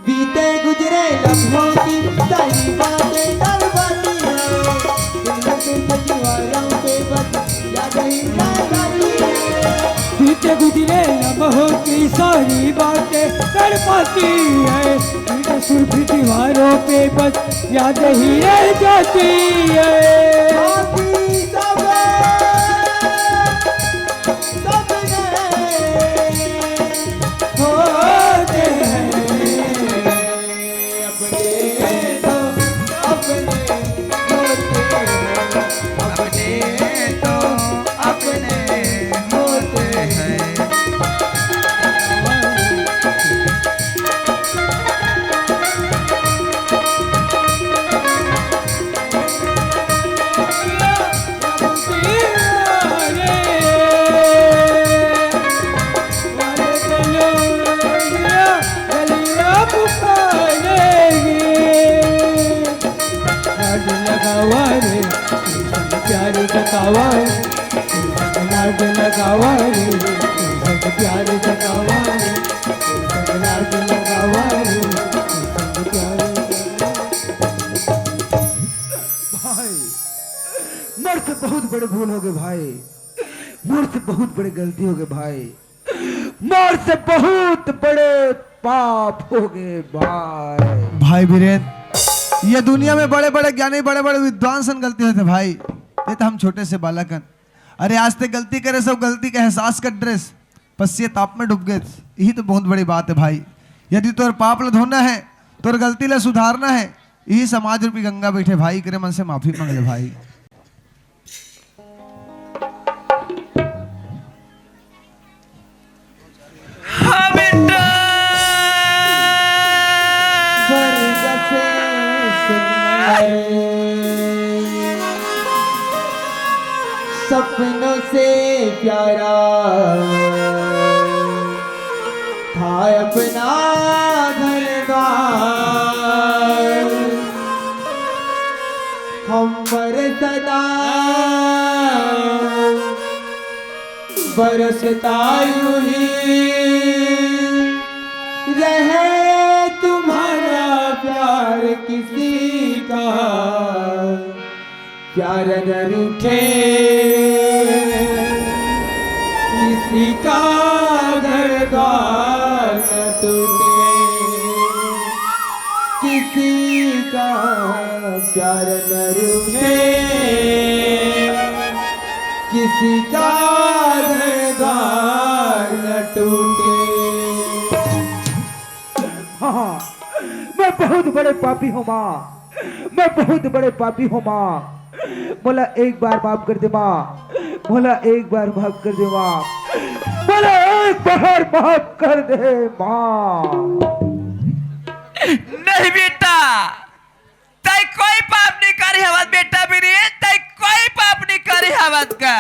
बीते गुजरे लम्हों की सारी बातें तड़पाती हैं। दिन भर तुम दीवारों पे बस याद ही याद आती हैं। बीते गुजरे लम्हों की सारी बातें तड़पाती हैं। बीते सुर्ख दीवारों पे बस याद ही रह जाती है। बाकी सब प्यार जतावा रे, संग प्यार जतावा रे। भाई, मोर से बहुत बड़े भूल हो गए भाई, मोर से बहुत बड़े गलती हो गए भाई, मोर से बहुत बड़े पाप हो गए भाई। भाई बीरेन, ये दुनिया में बड़े बड़े ज्ञानी, बड़े बड़े विद्वान सन गलती होथे भाई। ये तो हम छोटे से बालक हन। अरे आज ते गलती करे, सब गलती के एहसास कर ड्रेस, पश्चाताप में डूब गए, यही तो बहुत बड़ी बात है भाई। यदि तोर पाप ला धोना है, तोर गलती ला सुधारना है, यही समाज रूपी गंगा बैठे भाई, करे मन से माफी मांग ले भाई। हाँ बेटा। स्वर्ग से सुंदर, सपनों से प्यारा था अपना घर द्वार। हम पर सदा बरसता यूं ही रहे तुम्हारा प्यार, किसी का प्यार न रूठे, किसी का घर द्वार न टूटे, किसी का प्यार न रूठे, किसी का घर द्वार न टूटे। हाँ, मैं बहुत बड़े पापी हूँ माँ, मैं बहुत बड़े पापी हूँ माँ। मोला एक बार माफ कर दे माँ, मोला एक बार माफ कर दे माँ, मोला एक बार माफ कर दे माँ। नहीं बेटा, तै कोई पाप नहीं करे हवत बेटा बीरेन, तै कोई पाप नहीं करे हवत का।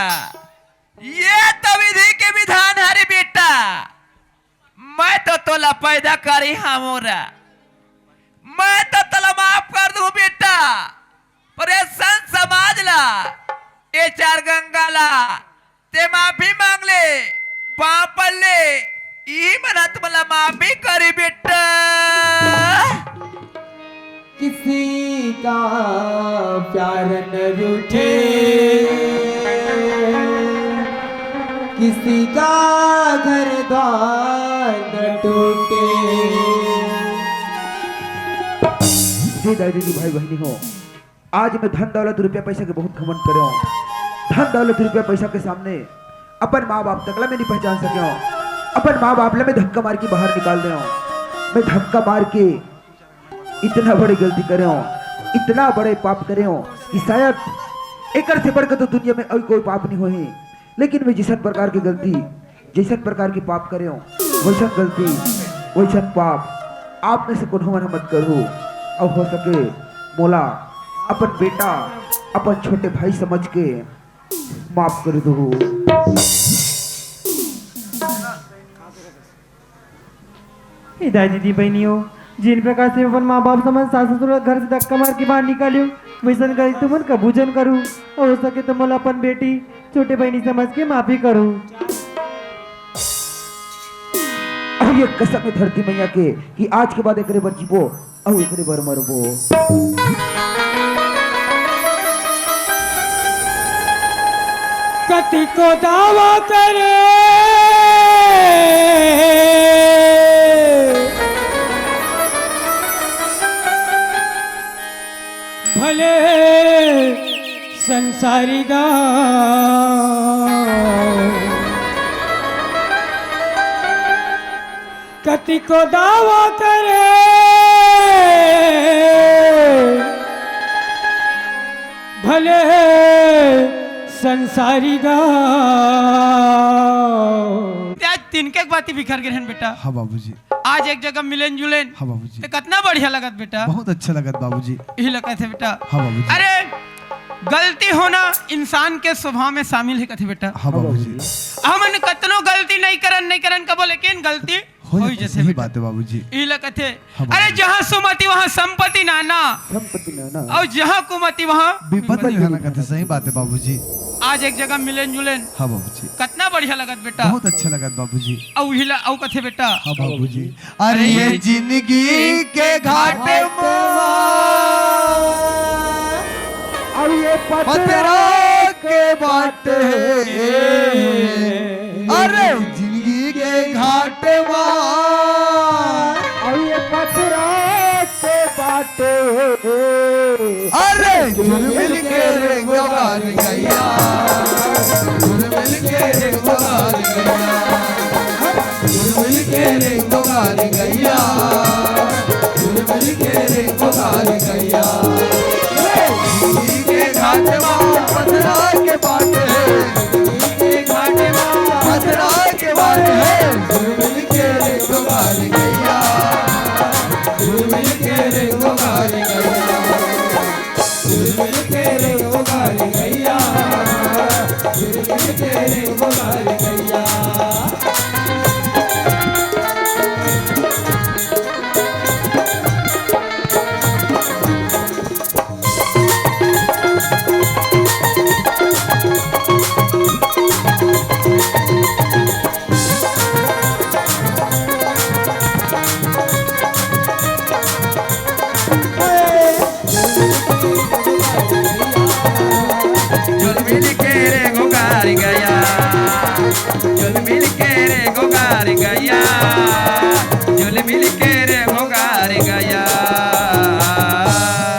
ये तो विधि के विधान हरे बेटा। मैं तो तोला पैदा करे हवों रा, मैं तो तोला माफ कर दूं बेटा, पर ये बेटा, ए चार गंगा ला ते माफी मांग ले, पाँव पर ले, इही मन ह तुमला माफी करी बेटा। किसी का प्यार न रूठे, किसी का घर द्वार न टूटे। हे दाई दीदी, भाई बहिनी हो, आज मैं धन दौलत रुपया पैसा के बहुत घमंड करे हूँ। धन दौलत रुपया पैसा के सामने अपन माँ बाप तक ला मैं नहीं पहचान सके हूँ। अपन माँ बाप ला मैं धक्का मार के बाहर निकाल दे हूँ। मैं धक्का मार के इतना बड़ी गलती करे हूँ, इतना बड़े पाप करे हूँ कि शायद एकर से बढ़ के तो दुनिया में अउ कोई पाप नहीं होही। लेकिन मैं जिसन प्रकार के गलती, जैसन प्रकार के पाप करे हूँ, वैसन गलती, वैसन पाप आप में से कोनो मन मत करू। अउ हो सके मोला अपन बेटा, अपन छोटे भाई समझ के माफ कर दू। ए दाई दीदी बहिनी हो, जिन प्रकार से अपन माँ बाप समझ सास ससुर ला घर से धक्का मार के बाहर निकालियो, वैसन गलती तुमन कभू झन करू। अउ हो सके तो मोला अपन बेटी छोटे बहिनी समझ के माफी करू। अउ ये कसम है धरती मैया के कि आज के बाद एकरे बर जीबो अउ एकरे बर मरबो। कतिको दावा करे भले संसारी गा, कतिको दावा करे भले संसारी गा। आज तिनके के बाती बिखर गे रहन बेटा। हाँ बाबूजी। आज एक जगह मिलेन जुलेन। हाँ बाबूजी। तो कितना बढ़िया लगत बेटा। बहुत अच्छा लगत बाबूजी। यही लगत है बेटा। हाँ बाबूजी। अरे गलती होना इंसान के स्वभाव में शामिल है कथे बेटा। हाँ बाबूजी। हमन कतनो गलती नहीं करन नहीं करन कबो, लेकिन गलती हो होई जाथे, जथे सही बेटा। बात है बाबूजी। यही लगत है। हाँ बाबूजी। अरे जहाँ सुमति वहाँ संपत्ति नाना। संपत्ति नाना। अउ जहाँ कुमति वहाँ विपत्ति विपत्ति नाना कथे, सही बात है बाबूजी। आज एक जगह मिलेन जुलेन। हाँ बाबूजी। कतना बढ़िया लगत बेटा। बहुत अच्छा लगत बाबूजी। अउ उही ला अउ कथे बेटा। हाँ बाबूजी। अरे ये जिंदगी के घाट मा, अउ ये पथरा पथरा के बाट हे। अरे जिंदगी के घाट मा, अउ ये पथरा के बाट हे। अरे जुलमिल के रेंगो गारी गैया, जुलमिल के रेंगो गारी गैया, जुलमिल के रेंगो गारी गैया, जुलमिल के रेंगो गारी गैया। नदी के घाट मा पथरा के बाट हे, नदी के घाट मा पथरा के बाट हे। जुलमिल के रेंगो गारी गैया, जुलमिल के रेंगो गारी गैया। जुलमिल के रेंगो गारी गैया।